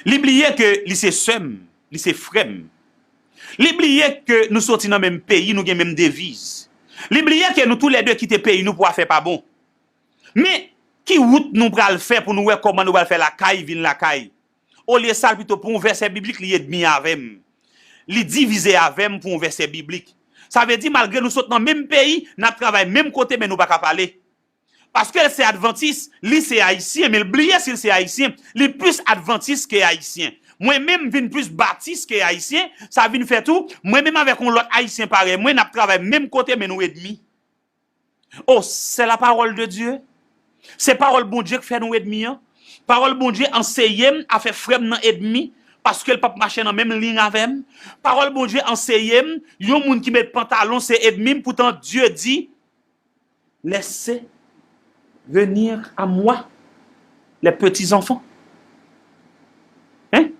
Li bliye ke li se sè m, li se frè m. Li bliye ke nou soti nan menm peyi, nou gen menm deviz. Li bliye ke nou toulède kite peyi nou pou afè pa bon. Men, ki wout nou pral fè pou nou wè kòman nou pral fè lakay vin lakay? Olye sa, l pito pou yon vèsè biblik, li ènmi avè m. Li divize avè m pou yon vèsè biblik. Sa vle di, malgre nou sot nan menm peyi, n ap travay menm kote, men nou pa ka pale. Paske l se advantis, li se ayisyen, men l bliye si l se ayisyen, li plis advantis ke ayisyen. Mwen menm vin plis batis ke ayisyen, sa vin fè tou, mwen menm avèk yon lòt ayisyen parèy mwen, n ap travay menm kote, men nou ènmi. Oh, c'est la parole de Dieu. Se pawòl Bondye k fè nou ènmi an. Pawòl Bondye anseye m a fè frè m nan ènmi. Paske l p ap mache nan menm liy avè m. Pawòl Bondye anseye m, yon moun ki met pantalon se ènmi m, poutan Dye di, laissez venir à moi les petits enfants. Hein?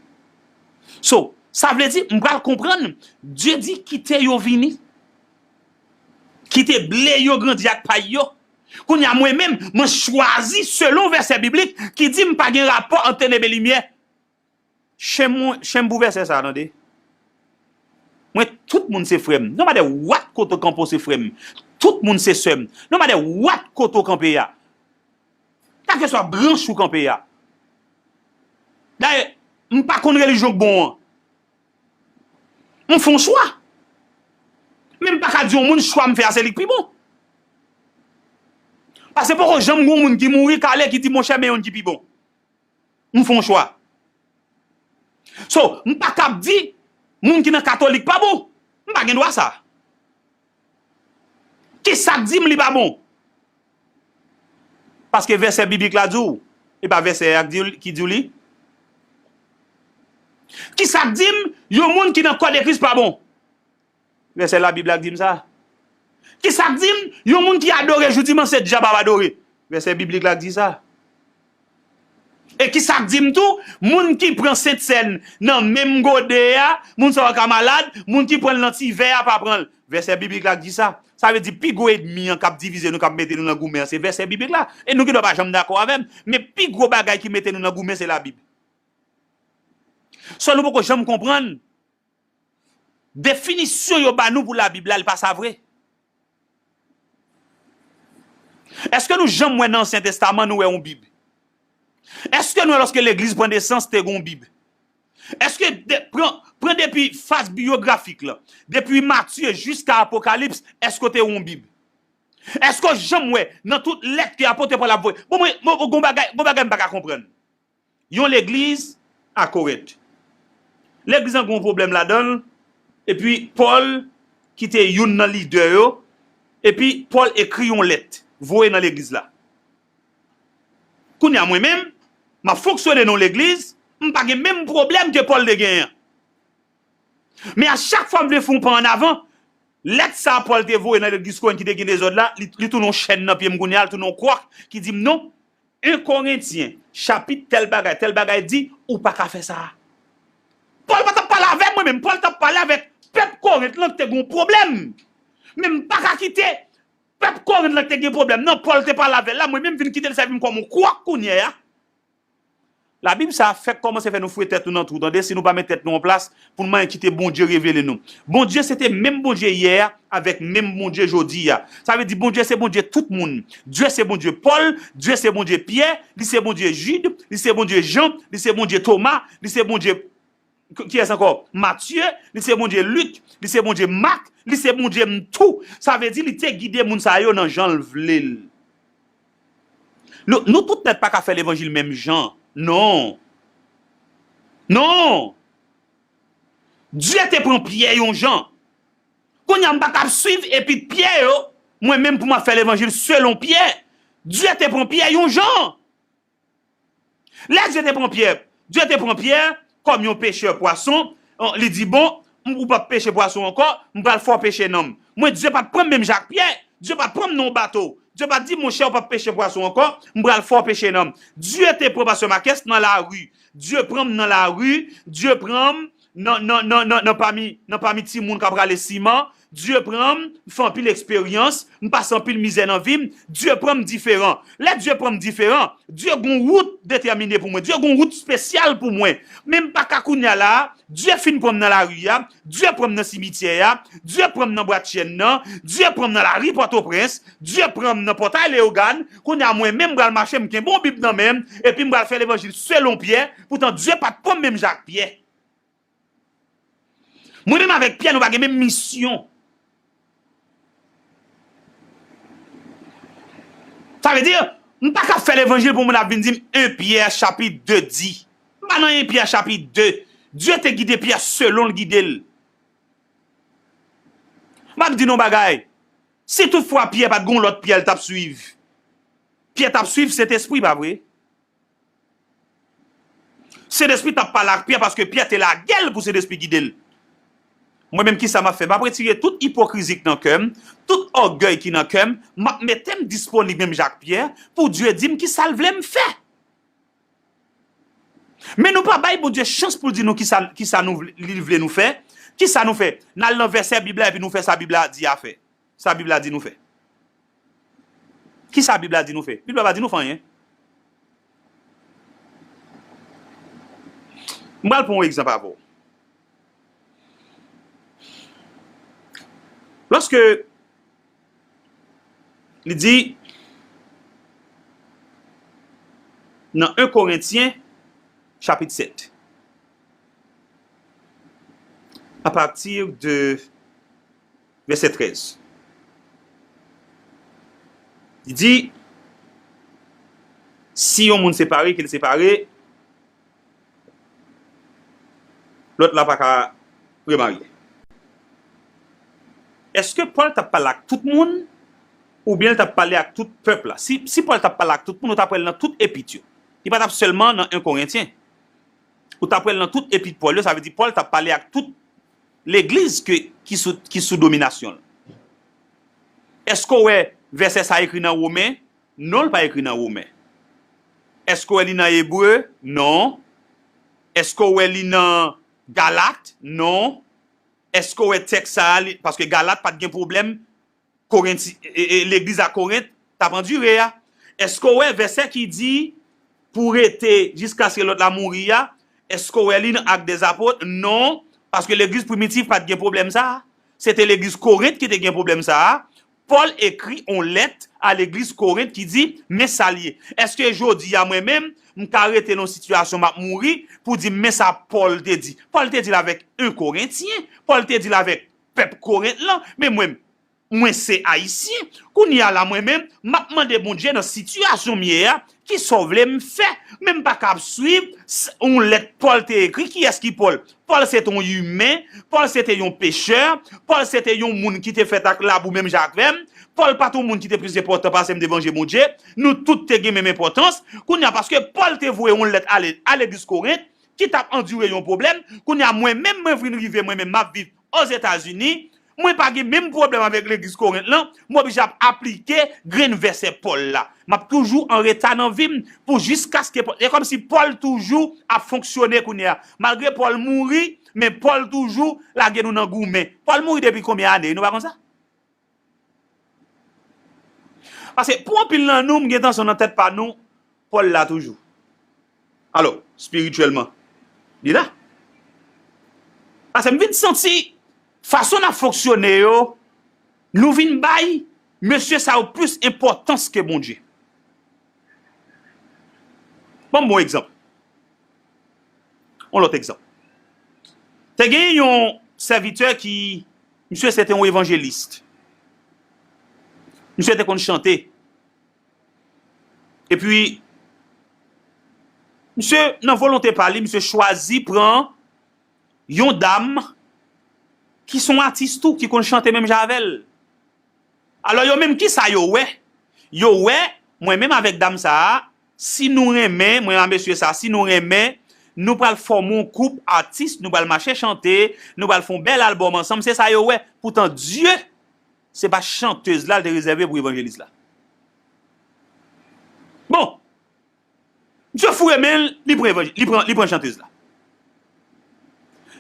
So, sa vle di, m pral konprann, Dye di kite yo vini. Kite ble yo grandi ak pay yo. Kounye a mwen menm, mwen chwazi selon vèsè biblik ki di m pa gen rapò ant tenèb e limyè. Chen m, chen m pou vèsè sa a, tande. Mwen, tout moun se frè m. No matter what kote w kanpe w se frè m. Tout moun se sè m. No matter what kote w kanpe a. Kèlkeswa branch ou kanpe a. Dayè, m pa konn relijyon k bon an. M fè yon chwa. Men m pa ka di yon moun chwa m fè a se li k pi bon. Paske poko janm gen yon moun ki mouri kale ki di monchè men youn ki pi bon. M fè yon chwa. So, m pa kab di moun ki nan katolik pa bon. M pa gen dwa sa. Kisa k di m li pa bon? Paske vèsè biblik la di w, e pa vèsè a ki di w li. Kisa k di m yon moun ki nan kò de Kris pa bon? Vèsè Labib la k di m sa. Kisa k di m yon moun ki adore jou dimanch se dyab ap adore? Vèsè biblik la k di sa. E kisa k di m tou, moun ki pran sentsèn nan menm gode a, moun sa yo ka malad, moun ki pran l nan ti vè a pa pran l. Vèsè biblik la k di sa. Sa vle di pi gwo ènmi an k ap divize nou, k ap mete nou nan goumen an, se vèsè biblik la. E nou gendwa pa janm dakò avè m, men pi gwo bagay ki mete nou nan goumen se Labib. So nou poko janm konprann definisyon yo ba nou pou Labib la, li pa sa vre. Èske nou janm wè nan Ansyen Testaman nou wè yon Bib? Èske nou wè lòske legliz pran nesans te gen yon Bib? Èske de, pran, pran depi faz biyografik la, depi Matye jiska Apokalips, èske w te wè yon Bib? Èske w janm wè nan tout lèt ke apot Pòl ap voye? Bon, mwen, mwen, gon bagay, gon bagay m pa ka konprann. Yon legliz a Korent. Legliz lan gen yon pwoblèm ladan l, epi Pòl, ki te youn nan lidè yo, epi Pòl ekri yon lèt, voye nan legliz la. Kounye a mwen menm, m ap fonksyone nan yon legliz, m pa gen menm pwoblèm ke Pòl te genyen an. Men a chak fwa m vle fè yon pa annavan, lèt sa a Pòl te voye nan legliz Korent ki te gen dezòd la, li, li tounen yon chèn nan pye m kounye a, li tounen yon kwòk ki di m non, en Korentyen, chapit tèl bagay, tèl bagay di, ou pa ka fè sa a. Pòl pa t ap pale avè m, mwen menm, Pòl t ap pale avèk pèp Korent lan ki te gen yon pwoblèm. Men m pa ka kite pèp Korent lan ki te gen pwoblèm nan, Pòl te pale avè l la, mwen menm vin kite l sèvi m kòm yon kwòk kounye a. Labib sa a fèk kòmanse fè nou foure tèt nou nan twou, tande, si nou pa met tèt nou an plas pou n manyen kite Bondye revele nou. Bondye se te menm Bondye yè a avèk menm Bondye jodi a. Sa vle di Bondye se Bondye tout moun. Dye se Bondye Pòl, Dye se Bondye Pyè, li se Bondye Jid, li se Bondye Jan, li se Bondye Toma, li se Bondye K-, kiyès ankò? Matye, li se Bondye Lik, li se Bondye Mak, li se Bondye m tou. Sa vle di li te gide moun sa yo nan jan l vle l. Nou, nou tout nèt pa ka fè levanjil menm jan. Non. Non. Dye te pran Pyè yon jan. Kounye a m pa ka ap swiv epi Pyè yo, mwen menm pou m ap fè levanjil selon Pyè. Dye te pran Pyè yon jan. Lè Dye te pran Pyè, Dye te pran Pyè kòm yon pechè pwason, li di, bon, m, ou p ap peche pwason ankò, m pral fè w peche nanm. Mwen, Dye pa t pran m menm jan ak Pyè, Dye pa t pran m nan yon bato. Dye pa t di, monchè, ou p ap peche pwason ankò, m pral fè w peche nanm. Dye te pran pastè Makès nan lari. Dye pran m nan lari, Dye pran m nan, nan, nan, nan, nan pami, nan pami timoun k ap rale siman, Dye pran m, m fè anpil eksperyans, m pase anpil mizè nan vi m, Dye pran m diferan. Lè Dye pran m diferan, Dye gon wout detèmine pou mwen, Dye gon wout espesyal pou mwen. Men m pa ka kounye a la a, Dye fin pran m nan lari a, Dye pran m nan simityè a, Dye pran m nan bwat chèn nan, Dye pran m nan lari Pòtoprens, Dye pran m nan Pòtay Leyogàn, kounye a mwen menm m pral mache m kenbe yon Bib nan men m, epi m pral fè levanjil selon Pyè, poutan Dye pa t pran m menm jan ak Pyè. Mwen menm avèk Pyè, nou pa gen menm misyon. Sa vle di, m pa ka fè levanjil pou moun ap vin di m en Pyè chapit de di. M pa nan en Pyè chapit de. Dye te gide Pyè selon l gide l. M ap di nou yon bagay. Si toutfwa Pyè pa t gen yon lòt Pyè l t ap swiv, Pyè t ap swiv Sentespri, pa vre? Sentespri t ap pale ak Pyè paske Pyè te lage l pou Sentespri gide l. Mwen menm, kisa m ap fè? M ap retire tout ipokrizi k nan kè m, tout ògèy ki nan kè m, m ap mete m disponib menm jan ak Pyè pou Dye di m kisa l vle m fè. Men nou pa bay Bondye chans pou l di nou kisa, kisa nou vle, li vle nou fè. Kisa nou fè? N al nan vèsè Bib la epi nou fè sa Bib la di a fè. Sa Bib la di nou fè. Kisa Bib la di nou fè? Bib la pa di nou fè anyen. M pral pran yon egzanp avè w. Lòske li di nan en Korentyen, chapit sèt, à partir de vèsè trèz. Li di, si yon moun separe, ke l separe, lòt la pa ka remarye. Èske Pòl t ap pale ak tout moun, oubyen l t ap pale ak tout pèp la? Si, si Pòl t ap pale ak tout moun, ou t ap wè l nan tout epit yo. Li pa t ap sèlman nan en Korentyen. Ou t ap wè l nan tout epit Pòl yo, sa vle di Pòl t ap pale ak tout legliz ke, ki sou, ki sou dominasyon l. Èske w wè vèsè sa ekri nan Women? Non, l pa ekri nan Women. Èske w wè li nan Ebre? Non. Èske w wè li nan Galat? Non. Èske w wè tèks sa a, li, paske Galat pa t gen pwoblèm Korenti, e, e, legliz a Korent t ap andire a? Èske w wè vèsè ki di pou rete jiskaske lòt la mouri a? Èske w wè li nan Actes des Apôtres? Non, paske legliz primitif pa t gen pwoblèm sa a. Se te legliz Korent ki te gen pwoblèm sa a. Pòl ekri yon lèt a legliz Korent ki di, men sa l ye. Èske jodi a mwen menm, m ka rete nan yon sitiyasyon m ap mouri pou di m, men sa Pòl te di? Pòl te di l avèk en Korentyen, Pòl te di l avèk pèp Korent lan, men mwen, mwen se Ayisyen. Kounye a la, mwen menm, m ap mande Bondye nan sitiyasyon m ye a, kisa w vle m fè? Men m pa ka ap swiv s-, yon lèt Pòl te ekri. Kiyès ki Pòl? Pòl se te yon imen, Pòl se te yon pechè, Pòl se te yon moun ki te fèt ak labou menm jan avè m. Pòl pa t yon moun ki te plis enpòtan pase m devan je Bondye. Nou tout te gen menm enpòtans. Kounye a, paske Pòl te voye yon lèt ale a legliz Korent, ki t ap andire yon pwoblèm. Kounye a, mwen menm, mwen vin rive, mwen menm, m ap viv Ozetazini, mwen pa gen menm pwoblèm avèk legliz Korent lan, m oblije ap aplike grenn vèsè Pòl la. M ap toujou an reta nan vi m pou jiskaske Pòl. E kòmsi Pòl toujou ap fonksyone kounye a. Malgre Pòl mouri, men Pòl toujou lage nou nan goumen. Pòl mouri depi konbyen ane, nou pa konn sa? Paske pou anpil nan nou, m gen tansyon nan tèt pa nou, Pòl la toujou. Alò, espirityèlman, li la. Paske m vin santi fason n ap fonksyone yo, nou vin bay mesye sa yo plis enpòtans ke Bondye. Ban m yon egzanp. Yon lòt egzanp. Te gen yon sèvitè ki, misye se te yon evanjelis. Misye te konn chante. Epi, misye, nan volonte pa li, misye chwazi pran yon dam ki se yon atis tou, ki konn chante menm jan avè l. Alò, yo menm, kisa yo wè? Yo wè, mwen menm avèk dam sa a, si nou renmen, mwen a mesye sa a, si nou renmen, nou pral fòme yon koup atis, nou pral mache chante, nou pral fè yon bèl albòm ansanm, se sa yo wè. Poutan, Dye, se pa chantèz la l te rezève pou evanjelis la. Bon, misye foure men l, li pran evanj-, li pran, li pran chantèz la.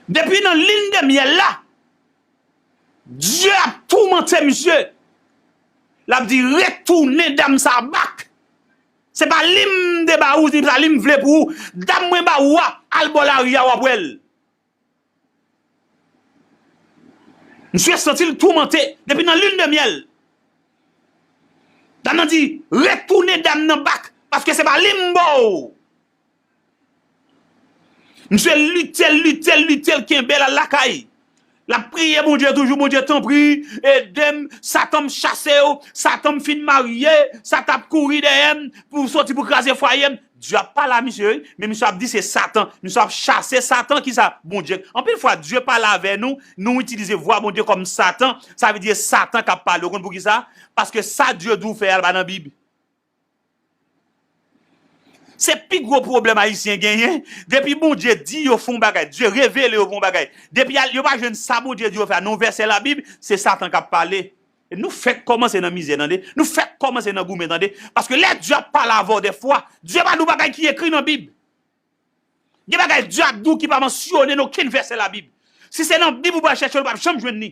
Depi nan lin de myèl la, Dye ap toumante misye. L ap di, retounen dam sa a bak. Se pa li m te ba ou, se pa li m vle pou ou. Dam mwen ba ou a, al bò lari a, w ap wè l. Misye santi l toumante depi nan lin de myèl. Dam nan di, retounen dam nan bak, paske se pa li m ba w. Misye lite, lite, lite, l kenbe l al lakay. L ap priye Bondye toujou, Bondye, tanpri, ede m, Satan m chase w, Satan m fin marye, sa t ap kouri dèyè m pou soti pou kraze fwaye m. Dye ap pale a misye, wi, men misye ap di se Satan. Misye ap chase Satan, kisa? Bondye. Anpil fwa, Dye pale avè nou, nou itilize vwa Bondye kòm Satan, sa vle di se Satan k ap pale. Ou konn poukisa? Paske sa Dye di w fè a, l pa nan Bib. Se pi gwo pwoblèm Ayisyen genyen. Depi Bondye di yo fè yon bagay, Dye revele yo fè yon bagay, depi al- yo pa jwenn sa Bondye di yo fè a nan yon vèsè Labib, se Satan k ap pale. E nou fèk kòmanse nan mizè, tande. Nou fèk kòmanse nan goumen, tande. Paske lè Dye ap pale avè w dèfwa, Dye pa di w bagay ki ekri nan Bib. Gen bagay Dye ap di w ki pa mansyone nan okenn vèsè Labib. Si se nan Bib ou pral chèche l, ou p ap janm jwenn li.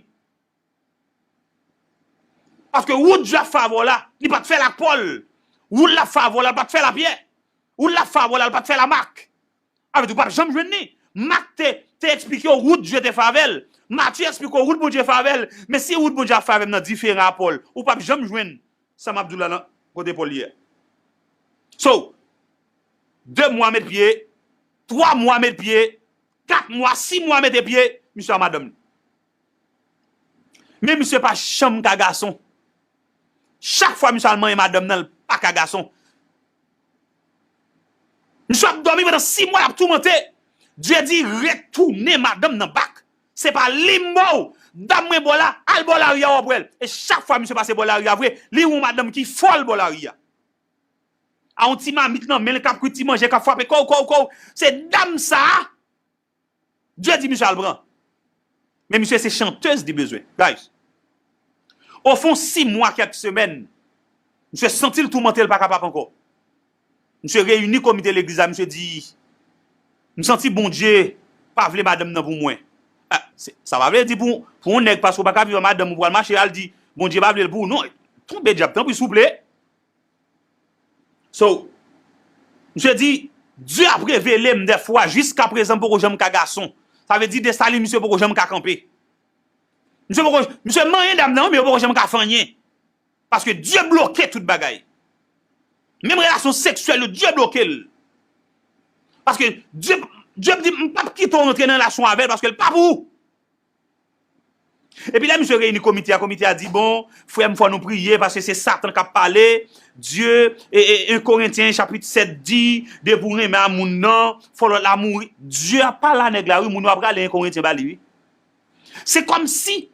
Paske wout Dye ap fè avè w la, li pa t fè l ak Pòl. Wout l ap fè avè w la, li pa t fè l ak Pyè. Wout l ap fè avè w la, li pa t fè l ak Mak. Sa vle di ou p ap janm jwenn li. Mak te, te eksplike w wout Dye te fè avè l. Matye eksplike w wout Bondye fè avè l. Men si wout Bondye ap fè avè m nan diferan a Pòl, ou p ap janm jwenn sa m ap di w la nan kote Pòl ye a. So, de mwa met pye, twa mwa met pye, kat mwa, sis mwa mete pye, misye a madanm li. Men misye pa janm ka gason. Chak fwa misye al manyen madanm nan, l pa ka gason. Misye ap dòmi pandan sis mwa, l ap toumante. Dye di, retounen madanm nan back. Se pa li m ba w. Dam mwen bò la, al bò lari a, w ap wè l. E chak fwa misye pase bò lari a vre, li wè yon madanm ki fòl bò lari a. A yon ti mamit nan men l k ap kwit ti manje, k ap frape kòw, kòw, kòw. Se dam sa a Dye di misye al pran. Men misye se chantèz li bezwen. Guys, ofon sis mwa, kèk semèn, misye santi l toumante, l pa kapab ankò. Misye reyini komite legliz la, misye di, m santi Bondye pa vle madanm nan pou mwen. Ah, se- sa pa vle di pou, pou yon nèg, paske w pa ka viv ak madanm ou pral mache al di Bondye pa vle l pou ou. Non, tonbe dyab, tanpri, souple. So, misye di, Dye ap revele m dèfwa, jiskaprezan m poko janm ka gason. Sa vle di Desalin, misye poko janm ka kanpe. Misye poko, misye manyen dam nan, men yo poko janm ka fè anyen. Paske Dye bloke tout bagay. Menm relasyon seksyèl yo, Dye bloke l. Paske Dye, Dye di, m p ap kite w rantre nan relasyon avè l, paske l pa pou ou. Epi lè misye reyini komite a, komite a di, bon, frè m, fò nou priye, paske se Satan k ap pale. Dye, e, e, en Korentyen chapit sèt di, depi w renmen a moun nan, fò lòt la mouri. Dye ap pale a nèg la, wi, moun yo ap rale en Korentyen ba li, wi. Se kòmsi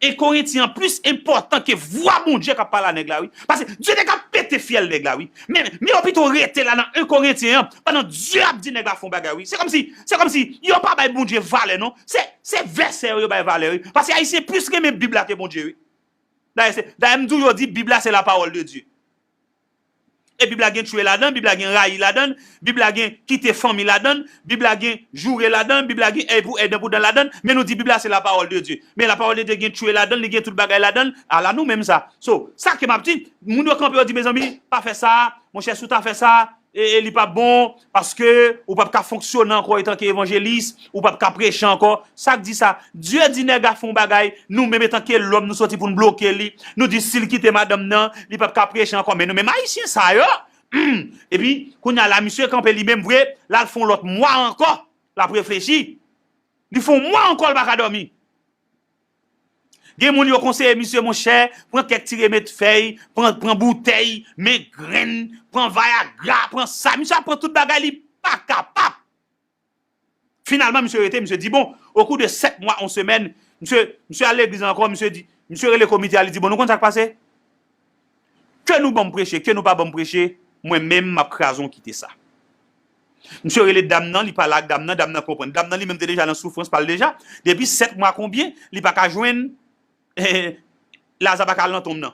en Korentyen an plis enpòtan ke vwa Bondye k ap pale a nèg la, wi. Paske Dye te ka pete fyèl nèg la, wi. Men, men yo pito rete la nan en Korentyen an, pandan Dye ap di nèg la fè yon bagay, wi. Se kòmsi, se kòmsi yo pa bay Bondye valè, non. Se, se vèsè yo, yo bay valè, wi. Paske Ayisyen plis renmen Bib la ke Bondye, wi. Dayè, se, dayè, m toujou di, Bib la, se la parole de Dieu. E Bib la gen tchwe ladan, Bib la gen rayi ladan, Bib la gen kite fanmi ladan, Bib la gen joure ladan, Bib la gen èy pou, èy dan pou dan ladan, men nou di Bib la se la parole de Dieu. Men la parole de Dieu gen tchwe ladan, li gen tout bagay ladan, ala nou menm sa. So, sa ke m ap di, moun yo kanpe yo di, mezanmi, pa fè sa, monchè, si w ta fè sa, e, e li p ap bon, paske ou p ap ka fonksyone ankò etanke evanjelis, ou p ap ka preche ankò. Sa k di sa? Dye di nèg la fè yon bagay, nou menm etanke lòm, nou soti pou n bloke li. Nou di si l kite madanm nan, li p ap ka preche ankò. Men nou menm Ayisyen sa yo, hmm, epi, kounye a la, misye kanpe li menm vre, l al fè yon lòt mwa ankò, l ap reflechi. Li fè yon mwa ankò, l pa ka dòmi. Gen moun yo konseye misye, monchè, pran kèk ti remèd fèy, pran, pran boutèy, men grenn, pran vayagra, pran sa. Misye ap pran tout bagay, li pa kapab. Finalman, misye rete, misye di, bon, okou de sèt mwa, yon semèn, misye, misye al legliz la ankò, misye di, misye rele komite a, li di, bon, nou konn sa k pase? Ke nou ban m preche, ke nou pa ban m preche, mwen menm, m ap kraze yon kite sa. Misye rele dam nan, li pale ak dam nan, dam nan konprann. Dam nan li menm te deja nan soufrans pa l deja. Depi sèt mwa konbyen, li pa ka jwenn, Laza pa ka al nan tonm nan.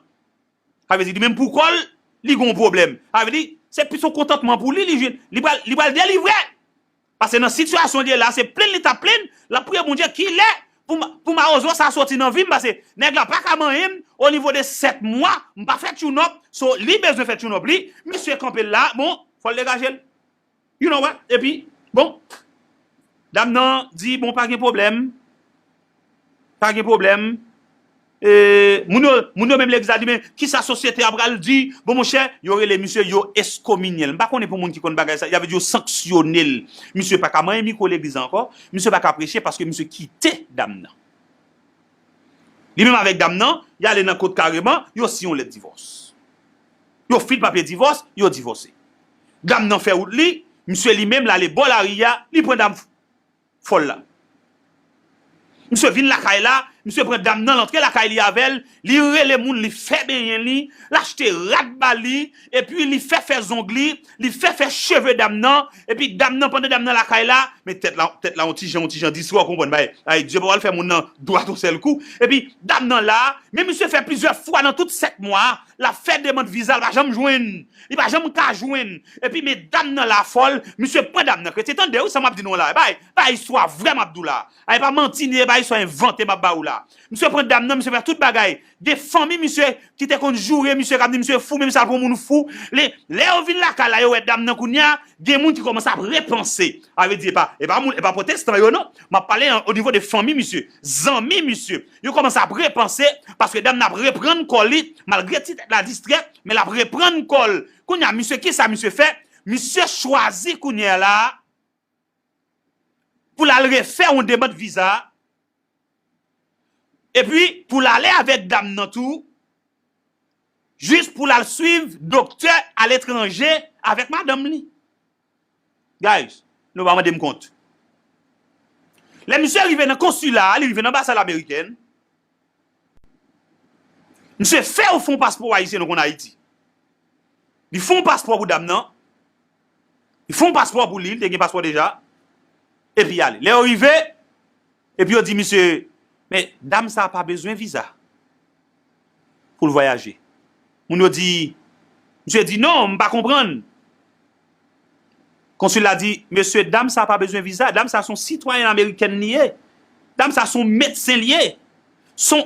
Sa vle di, li menm pou kò l, li gen yon pwoblèm. Sa vle di, se plis yon kontantman pou li, li jwenn, li pral, li pral delivre. Paske nan sitiyasyon l ye la, se plenn li t ap plenn, l ap priye Bondye, kilè pou ma-, pou mawozo sa soti nan vi m, paske nèg la pa ka manyen m, o nivo de sèt mwa, m pa fè tune up, so li bezwen fè tune up li, misye kanpe l la, bon, fò l degaje l. You know what? Epi, bon, dam nan di, bon, pa gen pwoblèm. Pa gen pwoblèm. E, moun yo, moun yo menm legliz la di, men kisa sosyete a pral di? Bon, monchè, yo rele misye, yo eskominye l. M pa konnen pou moun ki konn bagay sa, y a vle di yo sanksyone l. Misye pa ka manyen mikwo legliz la ankò, misye pa ka preche paske misye kite dam nan. Li menm avèk dam nan, y ale nan kot kareman, yo siyen yon lèt divòs. Yo fil papye divòs, yo divòse. Dam nan fè wout li, misye li menm l ale bò lari a, li pran dam fòl la. Misye vin lakay la, Misye pran dam nan, l antre lakay li avè l, li rele moun, li fè benyen li, l achte rad ba li, epi li fè fè zong li, li fè fè cheve dam nan, epi dam nan, pandan dam nan lakay la, men tèt la, tèt la yon ti jan, yon ti jan distrè, w konprann, bay, ay, Dye pa pral fè moun nan dwat yon sèl kou, epi dam nan la, men misye fè plizyè fwa nan tout sèt mwa, l ap fè demann viza, l pa janm jwenn, li pa janm ka jwenn, epi men dam nan la fòl, misye pran dam nan, kretyen, tande wi sa m ap di nou la, bay, bay, istwa vrè m ap di w la, ay, pa manti ni, bay, istwa envante m ap ba ou la. Misye pran dam nan, misye fè tout bagay. Gen fanmi misye ki te konn joure misye, k ap di misye fou, menm si l pran moun fou. Lè, lè yo vin lakay la, yo wè dam nan kounye a, gen moun ki kòmanse ap repanse. A vle di, e pa, e pa moun, e pa pwotestan yo non. M ap pale an, o nivo de fanmi misye, zanmi misye. Yo kòmanse ap repanse, paske dam nan ap reprann kò li, malgre ti tèt la distrè, men l ap reprann kò l. Kounye a, misye, kisa misye fè? Misye chwazi kounye a la, pou l al refè yon demann viza, epi pou l ale avèk dam nan tou, jis pou l al swiv doktè aletranje avèk madanm li. Guys, nou pa mande m kont. Lè misye rive nan konsila a, li rive nan anbasad amerikèn, misye fè yo fè yon paspò ayisyen, nou konn Ayiti. Li fè yon paspò pou dam nan. Li fè yon paspò pou li, li te gen paspò deja. Epi ale. Lè yo rive, epi yo di misye, men dam sa a pa bezwen viza pou l vwayaje. Moun yo di, misye di, non, m pa konprann. Konsil la di, mesye, dam sa pa bezwen viza. Dam sa se yon sitwayen amerikèn li ye. Dam sa se yon medsen li ye. Se,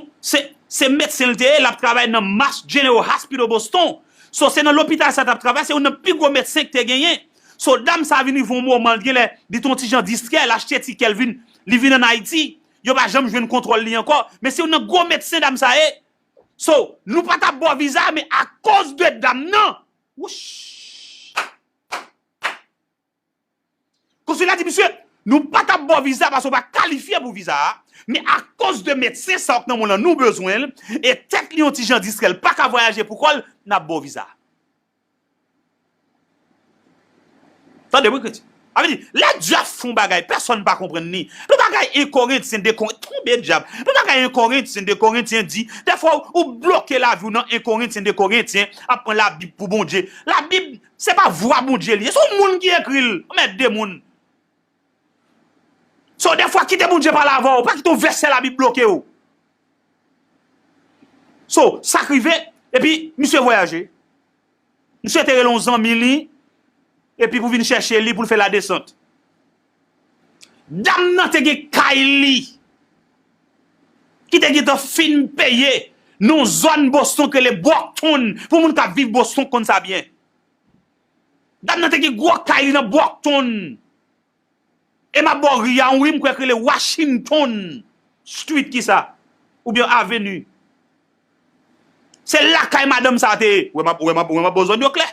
se medsen li te ye, l ap travay nan Mass General Hospital Boston. So, se nan lopital sa l t ap travay, se youn nan pi gwo medsen ki te genyen. So, dam sa vin rive yon moman, li genlè, li te yon ti jan distrè, l achte tikè, l vin, li vin ann Ayiti. Yo pa janm jwenn kontwòl li ankò. Men se youn nan gwo medsen dam sa ye. So, nou pa t ap ba w viza, men akoz de dam nan, wouch! Konsil la di, misye, nou pa t ap ba w viza paske w pa kalifye pou viza a, men akoz de medsen sa w k nan men w lan, nou bezwen l, e tèt li yon ti jan distrè, l pa ka vwayaje pou kò l, n ap ba w viza. Tande, wi, kretyen. Sa vle di, lè Dye ap fè yon bagay, pèsonn pa konprann li. Yon bagay enkorentyen, dekorentyen, tonbe dyab. Yon bagay enkorentyen, dekorentyen di, dèfwa ou, ou bloke lavi w nan enkorentyen, dekorentyen, ap pran Labib pou Bondye. Labib, se pa vwa Bondye li ye, se yon moun ki ekri l. Anmède moun. So, dèfwa, kite Bondye pale avè w, pa kite yon vèsè Labib bloke w. So, sa k rive, epi misye vwayaje. Misye te rele yon zanmi li, epi pou vin chèche li, pou l fè ladesant. Dam nan te gen kay li, ki te gentan fin peye, nan yon zòn Boston k rele Brockton. Pou moun k ap viv Boston, k konn sa byen. Dam nan te gen gwo kay li nan Brockton. E m ap ba w ri a, yon ri m kwè k rele Washington Street, kisa? Oubyen Avenue. Se lakay madanm sa a te ye. Ou wè m ap, ou wè m ap, ou wè m ap ba w zòn yo klè.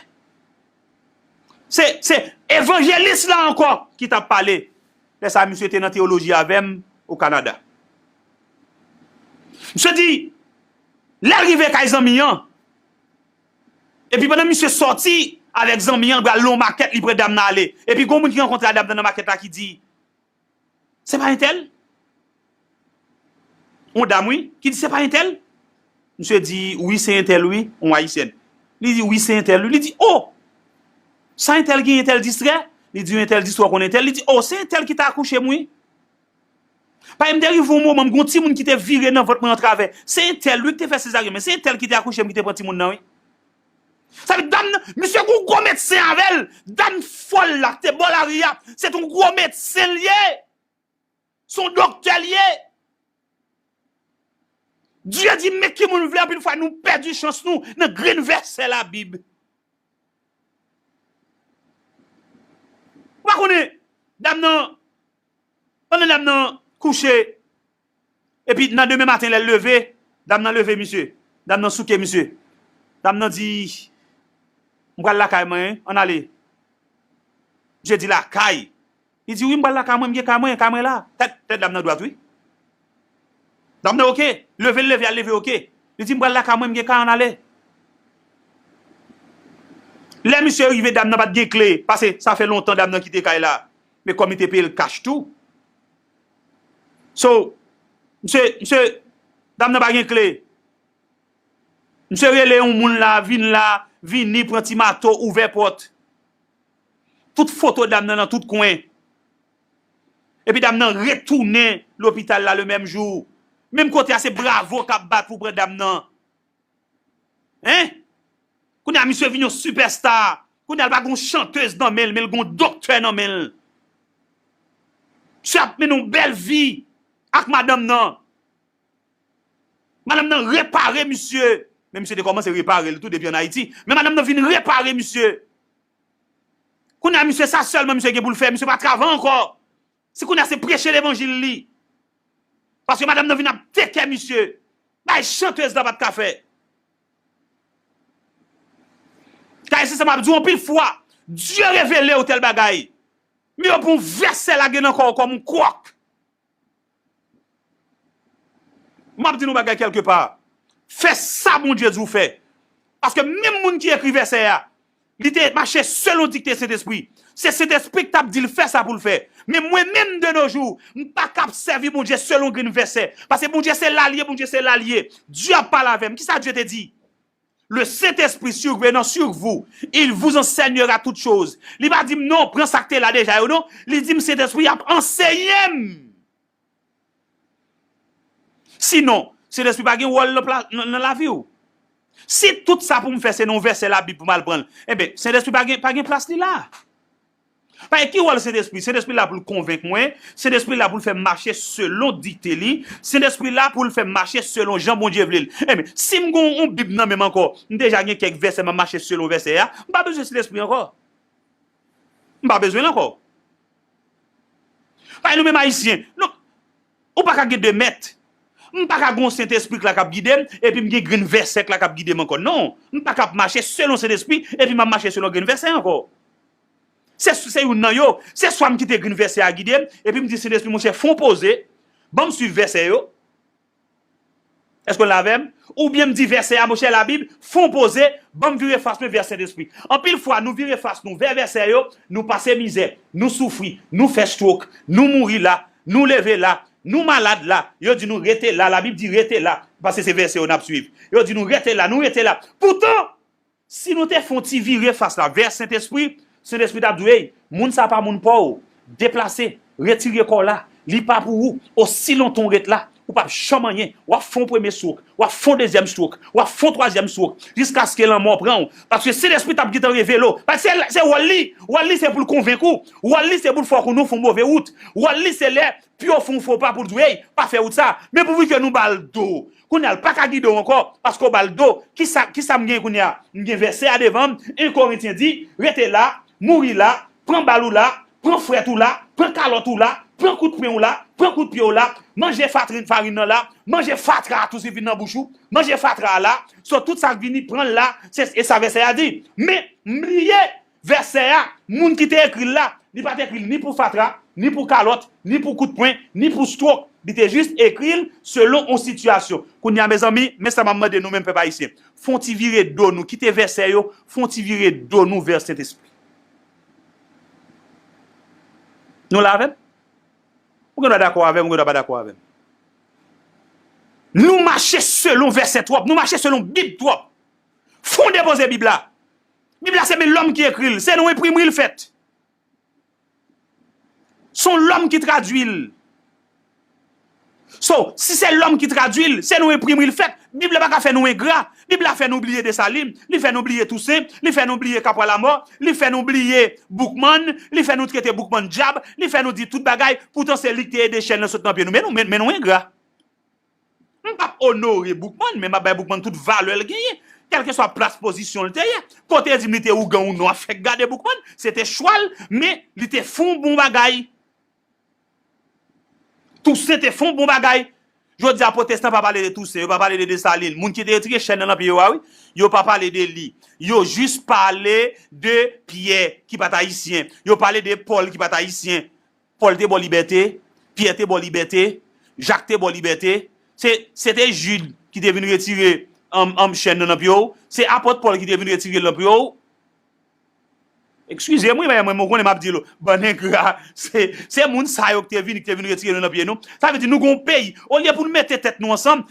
Se, se evanjelis la ankò ki t ap pale. Lè sa a, misye te nan teyoloji avè m o Kanada. Misye di, lè l rive kay zanmi an, epi pandan misye sòti avèk zanmi an, l pral nan yon makèt, li pran dam nan ale. Epi gon moun ki rankontre a dam nan nan makèt la ki di, se pa entèl? Yon dam, wi, ki di, se pa entèl? Misye di, wi, se entèl, wi, yon ayisyèn. Li di, wi, se entèl, wi. Li di, o! Sa entèl gen, entèl distrè? Li di, entèl distrè, w konn entèl? Li di, o, se entèl ki te akouche m, wi. Paske m te rive yon moman, m gen yon timoun ki te vire nan vant mwen antravè. Se entèl, wi, ki te fè sezaryèn, men se entèl ki te akouche m, ki te pran timoun nan, wi. Sa vle di dam nan, misye gen yon gwo medsen avè l. Dam fòl la, ki te bò lari a, se t yon gwo medsen l ye. Se yon doktè l ye. Dye di, men ki moun vle, anpil fwa, nou pèdi chans nou nan grenn vèsè Labib. Ou pa konnen, dam nan, pandan dam nan kouche, epi nan demen maten, lè l leve, dam nan leve misye. Dam nan souke misye. Dam nan di, m pral lakay mwen, ann ale. Misye di, lakay? Li di, wi, m pral lakay mwen, m gen kay mwen, kay mwen la. Tèt, tèt dam nan dwat, wi. Dam nan, oke. Leve l leve, al leve, oke. Li di, m pral lakay mwen, m gen kay, ann ale. Lè misye rive, dam nan pa t gen kle, paske sa fè lontan dam nan kite kay la. Men kòm li te peye l kach tou. So, misye, misye, Dam nan pa gen kle. Misye rele yon moun la, vin la, vini pran ti mato, ouvè pòt. Tout foto dam nan nan tout kwen. Epi dam nan retounen lopital la le menm jou. Menm kote a se bravo k ap bat pou pran dam nan. Hein? Kounye a misye vin yon sipèsta. Kounye a l pa gen yon chantez nan men l, men l gen yon doktè nan men l. Misye ap mennen yon bèl vi ak madanm nan. Madanm nan repare misye. Men misye te kòmanse repare l tou depi ann Ayiti. Men madanm nan vin repare misye. Kounye a misye sa sèlman misye gen pou l fè. Misye pa travay ankò. Si kounye a se preche levanjil li. Paske madanm nan vin ap tekè misye. Bay chantez la pa t ka fè. Kay se sa m ap di w anpil fwa. Dye revele w tèl bagay. Men yo pran yon vèsè lage nan kò w kòm yon kwòk. M ap di nou bagay kèlkepa. Fè sa Bondye di w fè. Paske menm moun ki ekri vèsè a, li te mache selon dikte Sentespri. Se Sentespri ki t ap di l fè sa pou l fè. Men mwen menm de nos jours, m pa ka ap sèvi Bondye selon grenn vèsè. Paske Bondye se la l ye, Bondye se la l ye. Dye ap pale avè m. Kisa Dye te di? Le Saint-Esprit survenant sur vous, il vous enseignera toutes choses. Li pa di m non, pran sa k te la deja yo non. Li di m Sentespri ap anseye m. Sinon, Sentespri pa gen wòl nan pla- nan nan lavi w. Si tout sa pou m fè se nan yon vèsè Labib pou m al pran l, enben, Sentespri pa gen, pa gen plas li la. Paske ki wòl Sentespri? Sentespri la pou l konvenk mwen, Sentespri la pou l fè m mache selon dikte li, Sentespri la pou l fè m mache selon jan Bondye vle l. Enben, si m gen yon Bib nan men m ankò, m deja gen kèk vèsè m ap mache selon vèsè a, m pa bezwen Sentespri ankò. M pa bezwen l ankò. Paske nou menm Ayisyen, nou, ou pa ka gen de mèt. M pa ka gen yon Sentespri k la k ap gide m, epi m gen grenn vèsè k la k ap gide m ankò. Non, m pa ka ap mache selon Sentespri, epi m ap mache selon grenn vèsè ankò. Se, se youn nan yo, se swa m kite grenn vèsè a gide m, epi m di Sentespri, monchè, fè yon poze, ban m swiv vèsè yo. Èske w la avè m? Oubyen m di vèsè a, monchè, Labib, fè yon poze, ban m vire fas mwen vè Sentespri. Anpil fwa, nou vire fas nou vè vèsè yo, nou pase mizè, nou soufri, nou fè stroke, nou mouri la, nou leve la, nou malad la, yo di nou rete la, Labib di rete la, paske se vèsè yo n ap swiv. Yo di nou rete la, nou rete la. Poutan, si nou te fè yon ti vire fas la vè Sentespri, Sentespri t ap di w, ey, moun sa pa moun pa w, deplase, retire kò w la, li pa pou ou, osi lontan w ret la, ou p ap janm anyen, w ap fè yon premye stroke, w ap fè yon dezyèm stroke, w ap fè yon twazyèm stroke, jiskaske lanmò pran w, paske Sentespri t ap gentan revele w, paske se, se wòl li, wòl li se pou l konvenk ou, wòl li se pou l fè w konnen w fè yon move wout, wòl li se lè pye w fè yon fo pa pou l di w, ey, pa fè wout sa, men pouvi ke nou ba l do, Kounye a, l pa ka gide w ankò, paske w ba l do. Kisa, kisa m gen kounye a? M gen vèsè a devan m, en Korentyen di, rete la, mouri la, pran bal ou la, pran frèt ou la, pran kalòt ou la, pran kout pwen ou la, pran kout pye w la, manje fatrin, farin nan la, manje fatra a tou si vin nan bouch ou, manje fatra a la, so tout sa k vini, pran l la, se, e sa vèsè a di. Men, m bliye, Vèsè a, moun ki te ekri l la, li pa t ekri l ni pou fatra, ni pou kalòt, ni pou kout pwen, ni pou stroke. Li te jis ekri l selon yon sitiyasyon. Kounye a, mezanmi, men sa m ap mande nou menm pèp ayisyen. Fè yon ti vire do nou, kite vèsè yo, fè yon ti vire do nou vè Sentespri. Nou la avè m? Ou gen dwa dakò avè m, ou gen dwa pa dakò avè m. Nou mache selon vèsè twòp, nou mache selon Bib twòp. Fè yon depoze Bib la. Bib la se men lòm ki ekri l, se nan enprimri l fèt. Se yon lòm ki tradui l. So, si se lòm ki tradui l, se nan enprimri l fèt, Bib la pa ka fè nou engra. Bib la fè nou bliye Desalin, li fè nou bliye Tousen, li fè nou bliye Kapwa Lamò, li fè nou bliye Boukman, li fè nou trete Boukman dyab, li fè nou di tout bagay, poutan se li ki te ede chèn nan sot nan pye nou. Men nou, men, men nou engra. M p ap onore Boukman, men m ap bay Boukman tout valè l genyen, kèlkeswa plas pozisyon l te ye. Kote di m li te ougan ou non, afèk gade Boukman, se te chwa l, men li te fè yon bon bagay. Tousen te fè yon bon bagay. Jodi a, pwotestan pa pale de Tousen, yo pa pale de Desalin. Moun ki te retire chèn nan nan pye yo a, wi, yo pa pale de li. Yo jis pale de Pyè, ki pa t ayisyen. Yo pale de Pòl, ki pa t ayisyen. Pòl te ba w libète, Pyè te ba w libète, Jak te ba w libète. Se, se te Jid ki te vin retire, anm, anm, chèn nan nan pye w. Se apot Pòl ki te vin retire l nan pye w. Eskize m, wi, men mwen, mwen konnen m ap di l, bann engra. Se, se moun sa yo ki te vini, ki te vin retire nou nan pye nou. Sa vle di nou gen yon peyi. Olye pou nou mete tèt nou ansanm,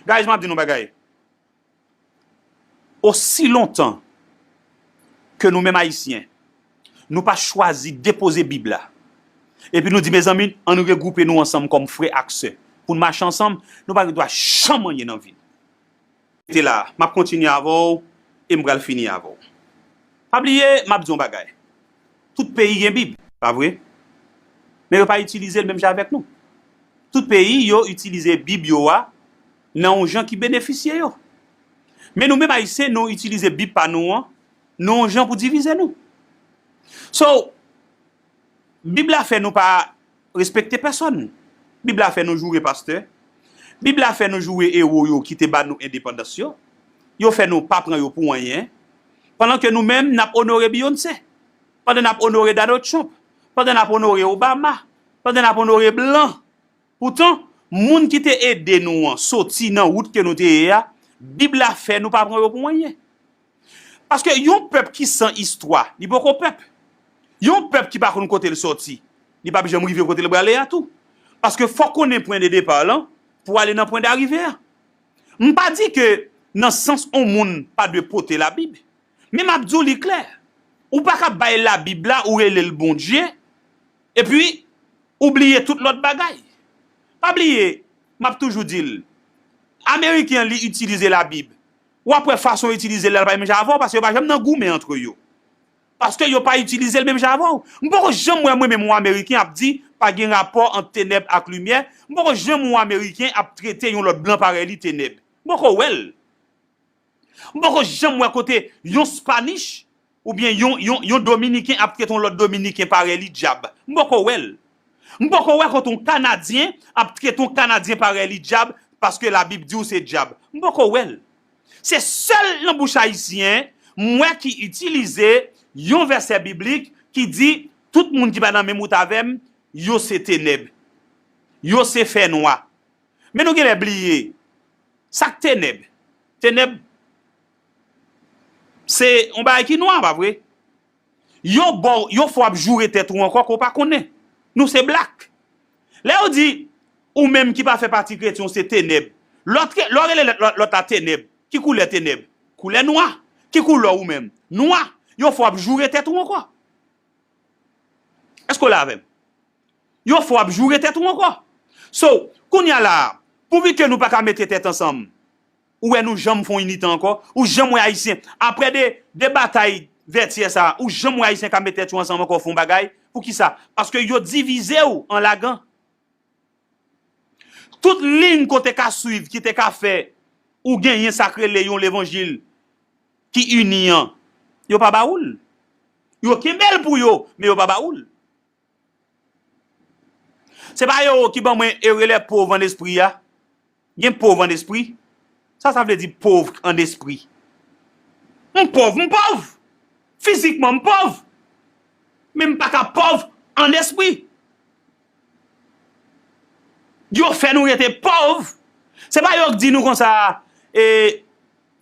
Guys, m ap di nou bagay. Osi lontan ke nou menm Ayisyen, nou pa chwazi depoze Bib la, epi nou di, mezanmi, ann regwoupe nou ansanm kòm frè ak sè, pou n mache ansanm, nou pa gen dwa janm anyen nan vi n. Rete la, m ap kontinye avè w e m pral fini avè w. Pa bliye, m ap di yon bagay. Tout peyi gen Bib, pa vre? Men yo pa itilize l menm jan avèk nou. Tout peyi, yo itilize Bib yo a nan yon jan ki benefisye yo. Men nou menm Ayisyen, nou itilize Bib pa nou an nan yon jan pou divize nou. So, Bib la fè nou pa respekte pèsonn. Bib la fè nou joure pastè. Bib la fè nou joure ewo yo ki te ba nou endepandans yo. Yo fè nou pa pran yo pou anyen. Pandan ke nou menm, n ap onore Beyoncé. Pandan n ap onore Donald Trump. Pandan n ap onore Obama. Pandan n ap onore blan. Poutan, moun ki te ede nou an soti nan wout ke nou te ye a, Bib la fè nou pa pran yo pou anyen. Paske yon pèp ki san istwa, li poko pèp. Yon pèp ki pa konn kote l soti, li p ap janm rive kote l prale a tou. Paske fòk konnen pwen de depa lan pou ale nan pwen darive a. M pa di ke nan sans on moun pa dwe pote Labib, men m ap di w li klè. Ou pa ka bay Labib la, ou rele l Bondye, epi ou bliye tout lòt bagay. Pa bliye, m ap toujou di l, Ameriken an, li itilize Labib. W ap wè fason yo itilize l la, l pa menm jan avè w, paske yo pa janm nan goumen antre yo. Paske yo pa itilize l menm jan avè w. M poko janm wè mwen menm yon Ameriken ap di pa gen rapò ant tenèb ak limyè. M poko janm wè yon Ameriken ap trete yon lòt blan parèy li tenèb. M poko wè l. M poko janm wè kote yon Spanish oubyen yon, yon, yon Dominiken ap trete yon lòt Dominiken parèy li dyab. M poko wè l. M poko wè kote yon Kanadyen ap trete yon Kanadyen parèy li dyab paske Labib di w se dyab. M poko wè l. Se sèl nan bouch Ayisyen m wè ki itilize yon vèsè biblik ki di tout moun ki pa nan menm wout avè m, yo se tenèb. Yo se fènwa. Men nou genlè bliye, sa k tenèb? Tenèb, se yon bagay ki nwa, pa vre? Yo ba w, yo fè w ap joure tèt ou ankò ke w pa konnen. Nou se black. Lè yo di, ou menm ki pa fè pati kretyen, w se tenèb. Lè w tre-, lè w rele lòt, lòt, lòt la tenèb. Ki koulè tenèb? Koulè nwa. Ki koulè w ou menm? Nwa. Yo fè w ap joure tèt ou ankò. Èske w la avè m? Yo fè w ap joure tèt ou ankò. So, kounye a la a, pouvi ke nou pa ka mete tèt ansanm, ou wè nou janm fè yon inite ankò, ou janm wè Ayisyen, apre de, de batay Vètyè sa a, ou janm wè Ayisyen ka mete tèt yo ansanm ankò fè yon bagay. Poukisa? Paske yo divize w an lagan. Tout liy ke w te ka swiv, ki te ka fè ou genyen sa k rele yon levanjil ki ini an, yo pa ba ou l. Yo kenbe l pou yo, men yo pa ba ou l. Se pa yo ki ban mwen heureux les pauvres en esprit a. Gen pòv an espri. Sa sa vle di pòv an espri? M pòv, m pòv. Fizikman, m pòv. Men m pa ka pòv an espri. Yo fè nou rete pòv. Se pa yo k di nou konsa, e,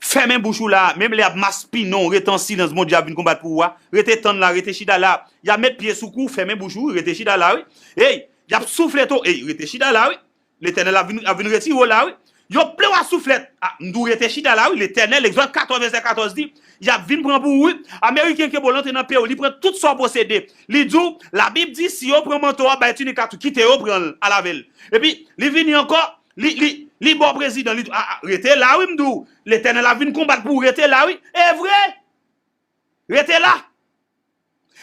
fèmen bouch ou la, menm lè y ap maspinen w, rete an silans, Bondye ap vin konbat pou ou a. Rete tann la, rete chita la. Y ap met pye sou kou w, fèmen bouch ou, rete chita la, wi. Ey, y ap souflete w, ey, rete chita la, wi. Letènèl ap vin, ap vin retire w la, wi. Yo plen w a souflèt. A, m di w rete chita la, wi. Letènèl, Egzòd katòz, vèsè katòz di, y ap vin pran pou ou, wi. Ameriken kenbe w, l antre nan peyi w, li pran tout sa w posede. Li di w, Labib di, si yo pran manto w ap bay tinik la tou, kite yo pran l, al avè l. Epi, li vini ankò, li, li, li ba w prezidan, li di w, a, a, rete la, wi, m di w. Letènèl ap vin konbat pou ou, rete la, wi. E vre! Rete la!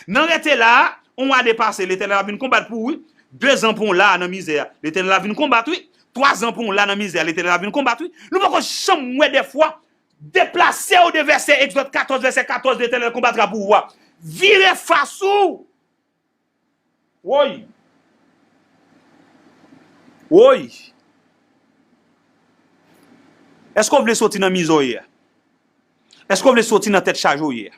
Nan rete la a, yon ane pase, Letènèl ap vin konbat pou ou, wi. Dezan pou w la a nan mizè a, Letènèl ap vin konbat, wi. Twazan pou w la nan mizè a, Letènèl ap vin konbat, wi. Nou poko janm wè dèfwa, deplase w de vèsè Egzòd katòz, vèsè katòz, Letènèl konbatra pou ou a. Vire fas ou! Woy! Woy! Èske w vle soti nan mizè w ye a? Èske w vle soti nan tèt chaje w ye a?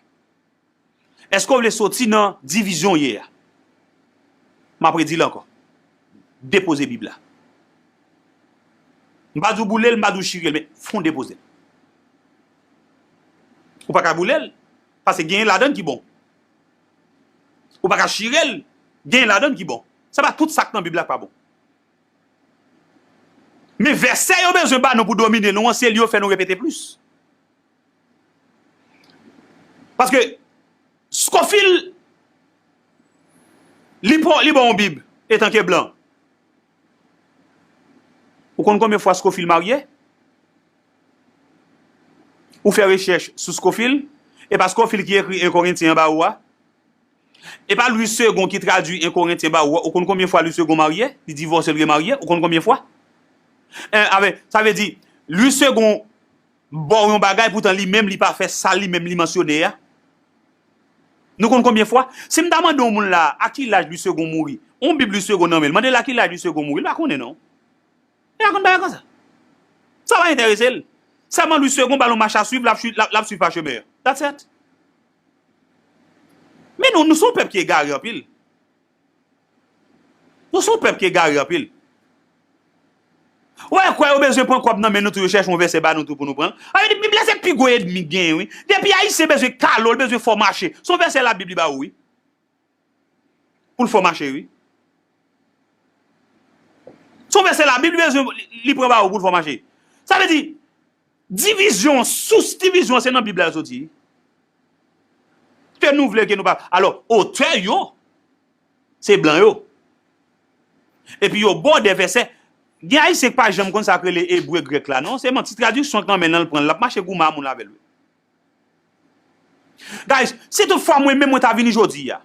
Èske w vle soti nan divizyon w ye a? M ap redi l ankò. Depoze Bib la. M pa di w boule l, m pa di w chire l, men fè w depoze l. Ou pa ka boule l, paske genyen ladan l ki bon. Ou pa ka chire l, genyen ladan l ki bon. Se pa tout sa k nan Bib la k pa bon. Men vèsè yo bezwen ba nou pou domine nou an, se li yo fè nou repete plis. Paske Scofield, li pran, li ba w yon Bib, etanke blan. Ou konn konbyen fwa Scofield marye? Ou fè rechèch sou Scofield? E pa Scofield ki ekri en Korentyen an ba ou a? E pa Louis Segond ki tradui en Korentyen ba ou a? Ou konn konbyen fwa Louis Segond marye? Li divòse, l remarye. Ou konn konbyen fwa? En, avè, sa vle di, Louis Segond ba w yon bagay, poutan li menm li pa fè sa li menm li mansyone a. Nou konn konbyen fwa? Si m ta mande yon moun la, a ki laj Louis Segond mouri? Yon Bib Louis Segond nan men l, mande l a ki laj Louis Segond mouri, li pa konnen non. Li pa konn bagay konsa. Sa pa enterese l. Sèlman Louis Segond ba l yon mach a swiv, l ap swi-, l ap, l ap swiv pa chemen an. That's it. Men nou, nou se yon pèp ki egare anpil. Nou se yon pèp ki egare anpil. Ou wè, kwè yo bezwen pran kòb nan men nou tou, yo chèche yon vèsè ba nou tou pou nou pran l. Sa vle di, Bib la se pi gwo ènmi k genyen, wi. Depi Ayisyen bezwen kalo, l bezwen fè w mache. Se yon vèsè Labib li ba ou, wi. Pou l fè w mache, wi. Se yon vèsè Labib li bezwen, li, li pran ba ou pou l fè w mache. Sa vle di, divizyon, sous divizyon, se nan Bib la yo soti. Ke nou vle, ke nou pa. Alò, otè yo, se blan yo. Epi yo ba w de vèsè. Gen Ayisyen k pa janm konn sa k rele ebre grèk la, non. Se manti, tradiksyon k nan men l, l pran l, l ap mache goumen a moun avè l, wi. Guys, si tout fwa mwen menm mwen ta vini jodi a,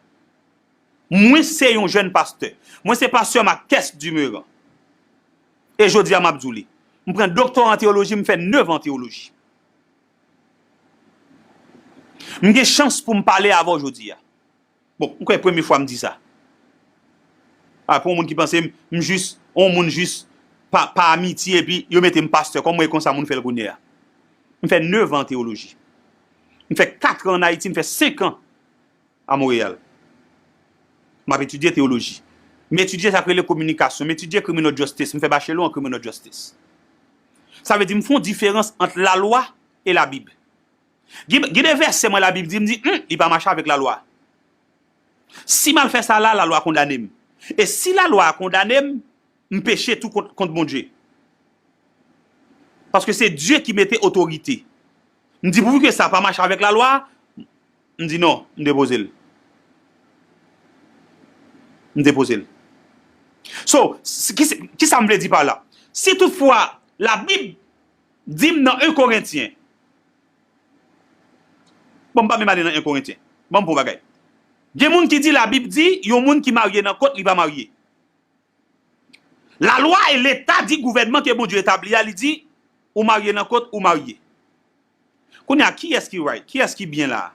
mwen se yon jèn pastè. Mwen se pastè Marquès Dumeran. E jodi a m ap di w li. M pran doktora an teyoloji, m fè nèf an teyoloji. M gen chans pou m pale avè w jodi a. Bon, m kwè premye fwa m di sa. A, pou yon moun ki panse m, m jis, yon moun jis pa, pa amitye epi yo mete m pastè. Kòman e konsa moun fè l kounye a? M fè nèf an teyoloji. M fè kat an an Ayiti, m fè senk an a Monreyal. M ap etidye teyoloji. M etidye sa k rele kominikasyon. M etidye criminal justice. M fè bachelò an criminal justice. Sa vle di m fè yon diferans ant lalwa e Labib. Gen, gen de vèsè mwen Labib di, m di, hmm, li pa mache avèk lalwa. Si m al fè sa la, lalwa kondane m. E si lalwa a kondane m, m peche tou kont, kont Bondye. Paske se Dye ki mete otorite. M di, pouvi ke sa pa mache avèk lalwa, m di non, m depoze l. M depoze l. So, s-, ki, kisa m vle di pa la? Si toutfwa Labib di m nan en Korentyen, bon, m pa menm ale nan en Korentyen. Ban m pou bagay. Gen moun ki di Labib di, yon moun ki marye nan kot, li pa marye. Lalwa e Leta di gouvènman ke Bondye etabli a, li di, ou marye nan kot, ou marye. Kounye a, kiyès ki right? Kiyès ki byen la a?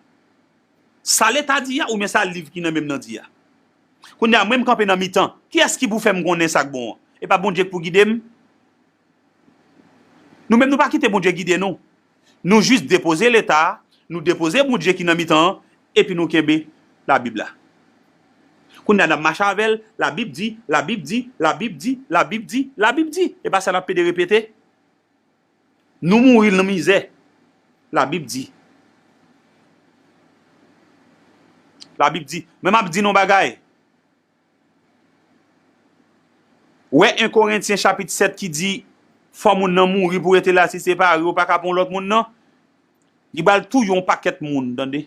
Sa Leta di a, oubyen sa liv ki nan men m nan di a? Kounye a, mwen m kanpe nan mitan. Kiyès ki pou fè m konnen sa k bon an? E pa Bondye k pou gide m? Nou menm, nou pa kite Bondye gide nou. Nou jis depoze Leta a, nou depoze Bondye ki nan mitan an, epi nou kenbe Labib la. Kounye a, n ap mache avè l, Labib di, Labib di, Labib di, Labib di, Labib di. E pa sa n ap pede repete. Nou mouri nan mizè. Labib di. Labib di. Men m ap di nou yon bagay. Ou wè en Korentyen chapit sèt ki di, fò moun nan mouri pou rete la, si se pa vre, ou pa ka pran yon lòt moun, non. Li pral touye yon pakèt moun, tande.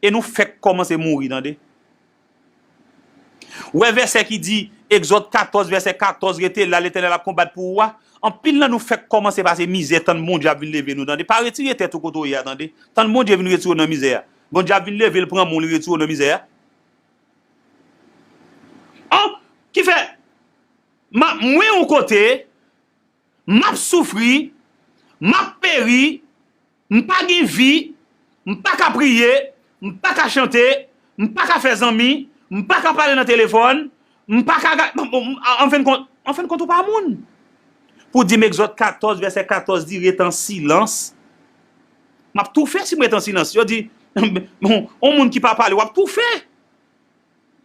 E nou fèk kòmanse mouri, tande. Ou wè vèsè ki di, Egzòd katòz, vèsè katòz, rete la, Letènèl ap konbat pou ou a. Anpil nan nou fèk kòmanse pase mizè, tann Bondye ap vin leve nou, tande. Pa retire tèt ou kote w ye a, tande. Tann Bondye vin retire w nan mizè a. Bondye ap vin leve l, pran men w, li retire w nan mizè a. An, ki fè, m ap, mwen yon kote, m ap soufri, m ap peri, m pa gen vi, m pa ka priye, m pa ka chante, m pa ka fè zanmi, m pa ka pale nan telefòn, m pa ka ga-, bon, bon, an, an fen kont, an fen kont, ou pa moun. Pou di m Egzòd katòz, vèsè katòz di, ret an silans. M ap toufe si m ret an silans. Yo di, bon, yon moun ki pa pale, w ap toufe.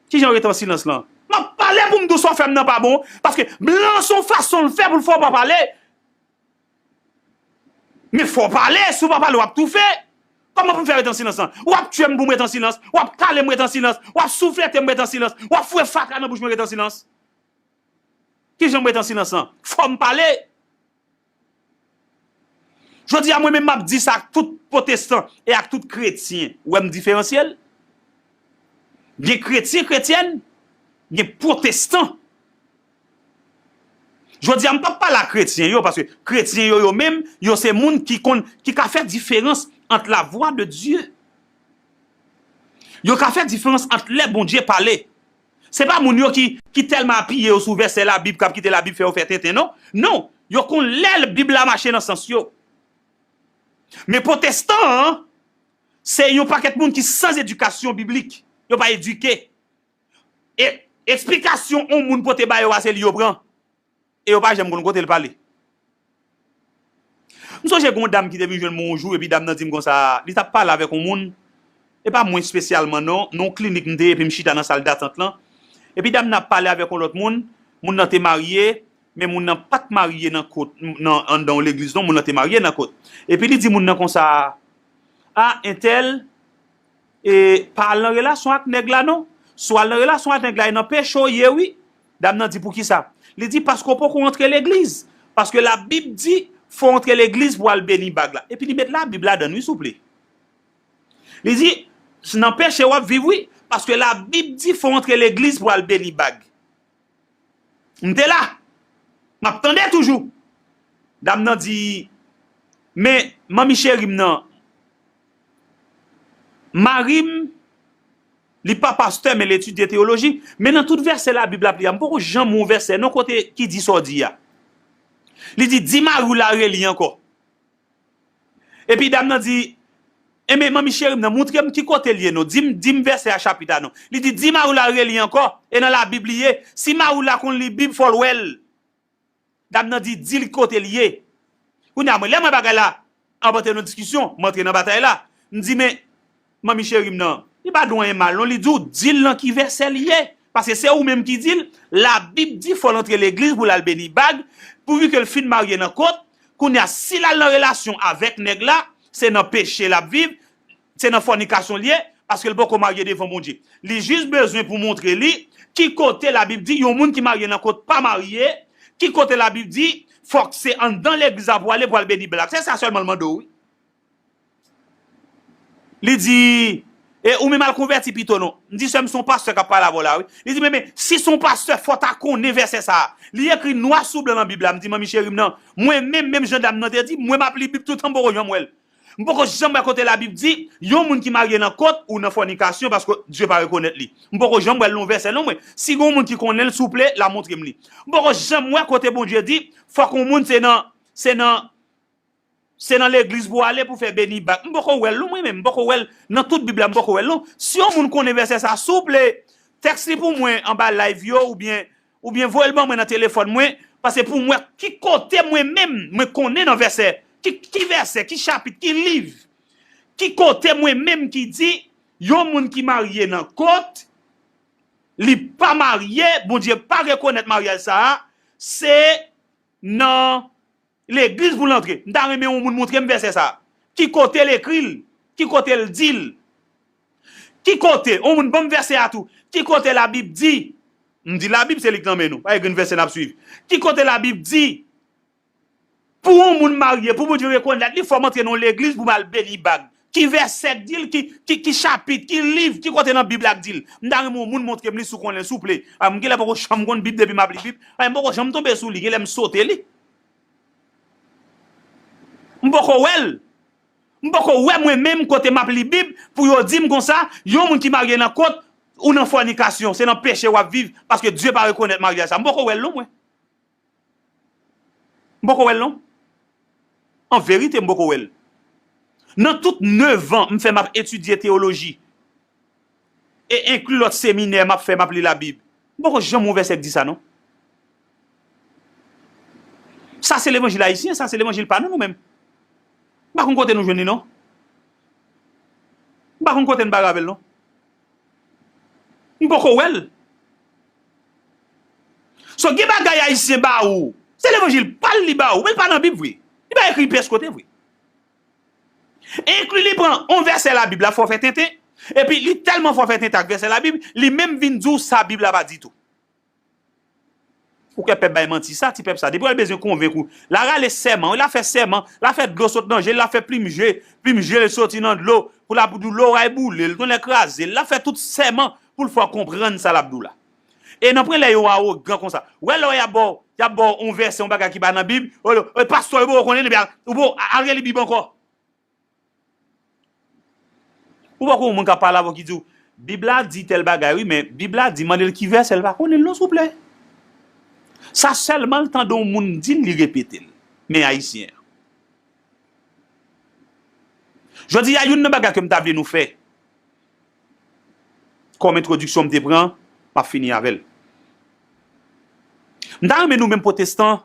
Kijan w ret an silans lan? M ap pale pou m di w sa w fè m nan pa bon, paske blan se yon fason l fè pou l fè w pa pale. Men fò w pale, si w pa pale, w ap toufe. Kòman pou m fè ret an silans lan? W ap tiye m pou m ret an silans, w ap kale m ret an silans, w ap souflete m ret an silans, w ap foure fatra nan bouch mwen ret an silans. Kijan m ret an silans lan? Fò m pale. Jodi a, mwen menm, m ap di sa ak tout pwotestan e ak tout kretyen. Ou wè m diferansye l? Gen kretyen, kretyèn, gen pwotestan. Jodi a, m p ap pale a kretyen yo, paske kretyen yo, yo menm, yo se moun ki konn, ki ka fè diferans ant la vwa de Dye. Yo ka fè diferans ant lè Bondye pale. Se pa moun yo ki, ki tèlman apiye yo sou vèsè Labib k ap kite Labib fè yo fè tenten, non. Non, yo konn lè Bib la mache nan sans yo. Men pwotestan an, se yon pakèt moun ki san edikasyon biblik. Yo pa edike. E eksplikasyon yon moun pote ba yo a, se li yo pran. E yo pa janm konn kote l pale. M sonje gen yon dam ki te vin jwenn mwen yon jou, epi dam nan di m konsa, li t ap pale avèk yon moun, e pa mwen espesyalman non, nan yon klinik m te ye, epi m chita nan sal datant lan. Epi dam nan ap pale avèk yon lòt moun, moun nan te marye, men moun nan pa t marye nan kot, nan, anndan yon legliz non, moun nan te marye nan kot. Epi li di moun nan konsa, a, entèl, e, pa al nan relasyon ak nèg la non. Si w al nan relasyon ak nèg la, e nan peche w ye wi. Dam nan di, poukisa? Li di, paske w poko antre legliz. Paske Labib di, fò w antre legliz pou w al beni bag la. Epi li met Labib ladann wi, souple. Li di, se nan peche w ap viv wi, paske Labib di fò w antre legliz pou w al beni bag. M te la. M ap tande toujou. Dam nan di, men manmi cheri m nan, mari m, li pa pastè, men l etidye teyoloji. Men nan tout vèsè Labib l ap li a, m poko janm wè yon vèsè non kote ki di sa w di a. Li di, di mari w la reli ankò. Epi dam nan di, enben, manmi cheri m nan, montre m ki kote l ye non. Di m, di m vèsè a, chapit la non. Li di, di mari w la reli ankò, e nan Labib li ye. Si mari w la konn li Bib, fò l wè l. Dam nan di, di l kote l ye. Kounye a, mwen, lè mwen bagay la, antre nan diskisyon, m antre nan batay la. M di, men, manmi cheri m nan, li pa di w anyen mal non, li di w, di l nan ki vèsè l ye. Paske se ou menm ki di l, Labib di fò l antre legliz pou l al beni bag, pouvi ke l fin marye nan kot, kounye a, si l al nan relasyon avèk nèg la, se nan peche l ap viv, se nan fònikasyon l ye, paske l poko marye devan Bondye. Li jis bezwen pou montre li ki kote Labib di yon moun ki marye nan kot pa marye, ki kote Labib di fòk se anndan legliz la pou ale pou al beni bag. Se sa sèlman l mande w wi. Li di, e ou menm al konvèti pito non. M di, sè m, se yon pastè k ap pale avè w la wi. Li di, men, men, si se yon pastè, fò w ta konnen vèsè sa a. Li ekri nwa sou blan nan Bib la. M di, manmi cheri m nan, mwen menm, menm jan dam nan te di, mwen m ap li Bib toutan, m poko janm wè l. M poko janm wè kote Labib di, yon moun ki marye nan kot ou nan fònikasyon paske Dye pa rekonèt li. M poko janm wè l nan yon vèsè non mwen. Si gen yon moun ki konnen l, souple, la montre m li. M poko janm wè kote Bondye di, fòk yon moun se nan, se nan, se nan legliz pou w ale pou fè beni bag. M poko wè l non mwen menm, m poko wè l nan tout Bib la, m poko wè l non. Si yon moun konnen vèsè sa, souple, tèks li pou mwen anba live yo oubyen, oubyen voye l ban mwen nan telefòn mwen, paske pou m wè ki kote mwen menm mwen konnen nan vèsè, ki, ki vèsè, ki chapit, ki liv, ki kote mwen menm ki di yon moun ki marye nan kot, li pa marye, Bondye pa rekonèt maryaj sa a, se nan legliz pou l antre. M ta renmen yon moun montre m vèsè sa a. Ki kote l ekri l? Ki kote l di l? Ki kote? Yon moun ban m vèsè a tou. Ki kote Labib di? M di Labib, se li k nan men nou. Pa gen grenn vèsè n ap swiv. Ki kote Labib di pou yon moun marye, pou Bondye rekonèt li, fò m antre nan yon legliz pou m al beni bag? Ki vèsè k di l? Ki, ki, ki chapit? Ki liv? Ki kote nan Bib la k di l? M ta renmen yon moun montre m li si w konnen l, souple. A, m genlè poko janm konn Bib depi m ap li Bib. A, m poko janm tonbe sou li. Genlè m sote li. M poko wè l. M poko wè mwen menm kote m ap li Bib pou yo di m konsa, yon moun ki marye nan kot ou nan fònikasyon, se nan peche w ap viv, paske Dye pa rekonèt maryaj sa. M poko wè l non mwen. M poko wè l non. An verite, m poko wè l. Nan tout nèf an m fè m ap etidye teyoloji, e enkli lòt seminè m ap fè, m ap li Labib. M poko janm wè yon vèsè k di sa non. Sa se levanjil ayisyen, sa se levanjil pa nou, nou menm. M pa konn kote nou jwenn li non. M pa konn kote n bare avè l non. M poko wè l. So, gen bagay ayisyen ba ou, se levanjil pa l li ba ou, men l pa nan Bib vre. Li pa ekri pyès kote vre. Enkli li pran yon vèsè Labib la, fò w fè tenten. Epi li tèlman fò w fè tenten ak vèsè Labib, li menm vin di w sa Bib la pa di tou. Ou kwè pèp bay manti sa, ti pèp sa. Depi w al bezwen konvenk ou, l a rale sèman, wi, l a fè sèman, l a fè dlo sot nan je l, l a fè plim je, plim je l soti nan dlo, pou l ap di w loray boule l, tonnè kraze l, l a fè tout sèman pou l fè w konprann sa l ap di w la. E nan pwen lè yo awogan konsa. Ou wè lè y ap ba w, y ap ba w yon vèsè, yon bagay ki pa nan Bib, o, o, pastè, ou poko konnen, ebyen, ou poko, a- al reli Bib ankò. Ou poko wè yon moun k ap pale avè w ki di w, Bib la di tèl bagay, wi, men Bib la di, mande l ki vèsè, l pa konnen l non, souple. Sa sèlman l tande yon moun di l, li repete l. Men Ayisyen an. Jodi a, youn nan bagay ke m ta vle nou fè, kòm entwodiksyon m te pran, m ap fini avè l. M ta renmen nou menm pwotestan,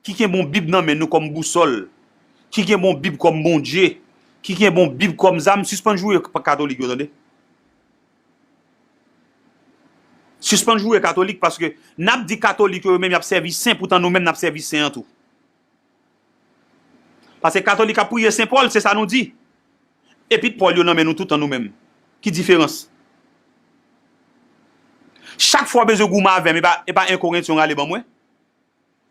ki kenbe yon Bib nan men nou kòm bousòl, ki kenbe yon Bib kòm Bondye, ki kenbe yon Bib kòm zam, sispann joure katolik yo, tande. Sispann joure katolik, paske n ap di katolik yo, yo menm y ap sèvi sen, poutan nou menm n ap sèvi sen an tou. Paske katolik ap priye Sen Pòl, se sa nou di. Epit Pòl yo nan men nou toutan nou menm. Ki diferans? Chak fwa w bezwen goumen avè m, e pa, e pa en Korentyen w rale ban mwen?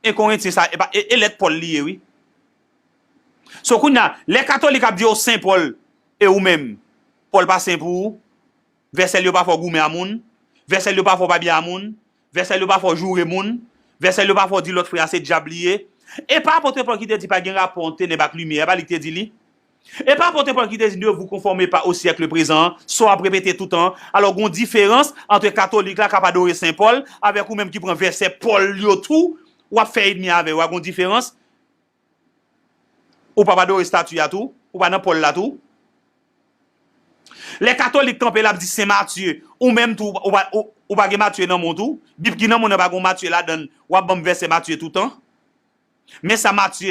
En Korentyen sa, e pa, e, e lèt Pòl li ye, wi. So, kounye a, lè katolik ap di yo Sen Pòl, e ou menm, Pòl pa sen pou ou? Vèsè l yo pa fè w goumen a moun? Vèsè l yo pa fè w babye a moun? Vèsè l yo pa fè w joure moun? Vèsè l yo pa fè w di lòt frè a se dyab li ye? E pa apot Pòl ki te di pa gen rapò tenèb ak limyè, e pa li ki te di li? E pa apot Pòl ki te di ne vous conformez pas au siècle présent, sa w ap repete toutan? Alò, gon diferans ant katolik la k ap adore Sen Pòl avèk ou menm ki pran vèsè Pòl yo tou, w ap fè ènmi avè yo a, gon diferans? Ou p ap adore estati a tou? Ou pa nan Pòl la tou? Lè katolik kanpe l ap di Sen Matye, ou menm tou, ou pa, ou, ou pa gen Matye nan men w tou? Bib ki nan men w nan pa gen Matye ladan l, w ap ban m vèsè Matye toutan? Men sa Matye,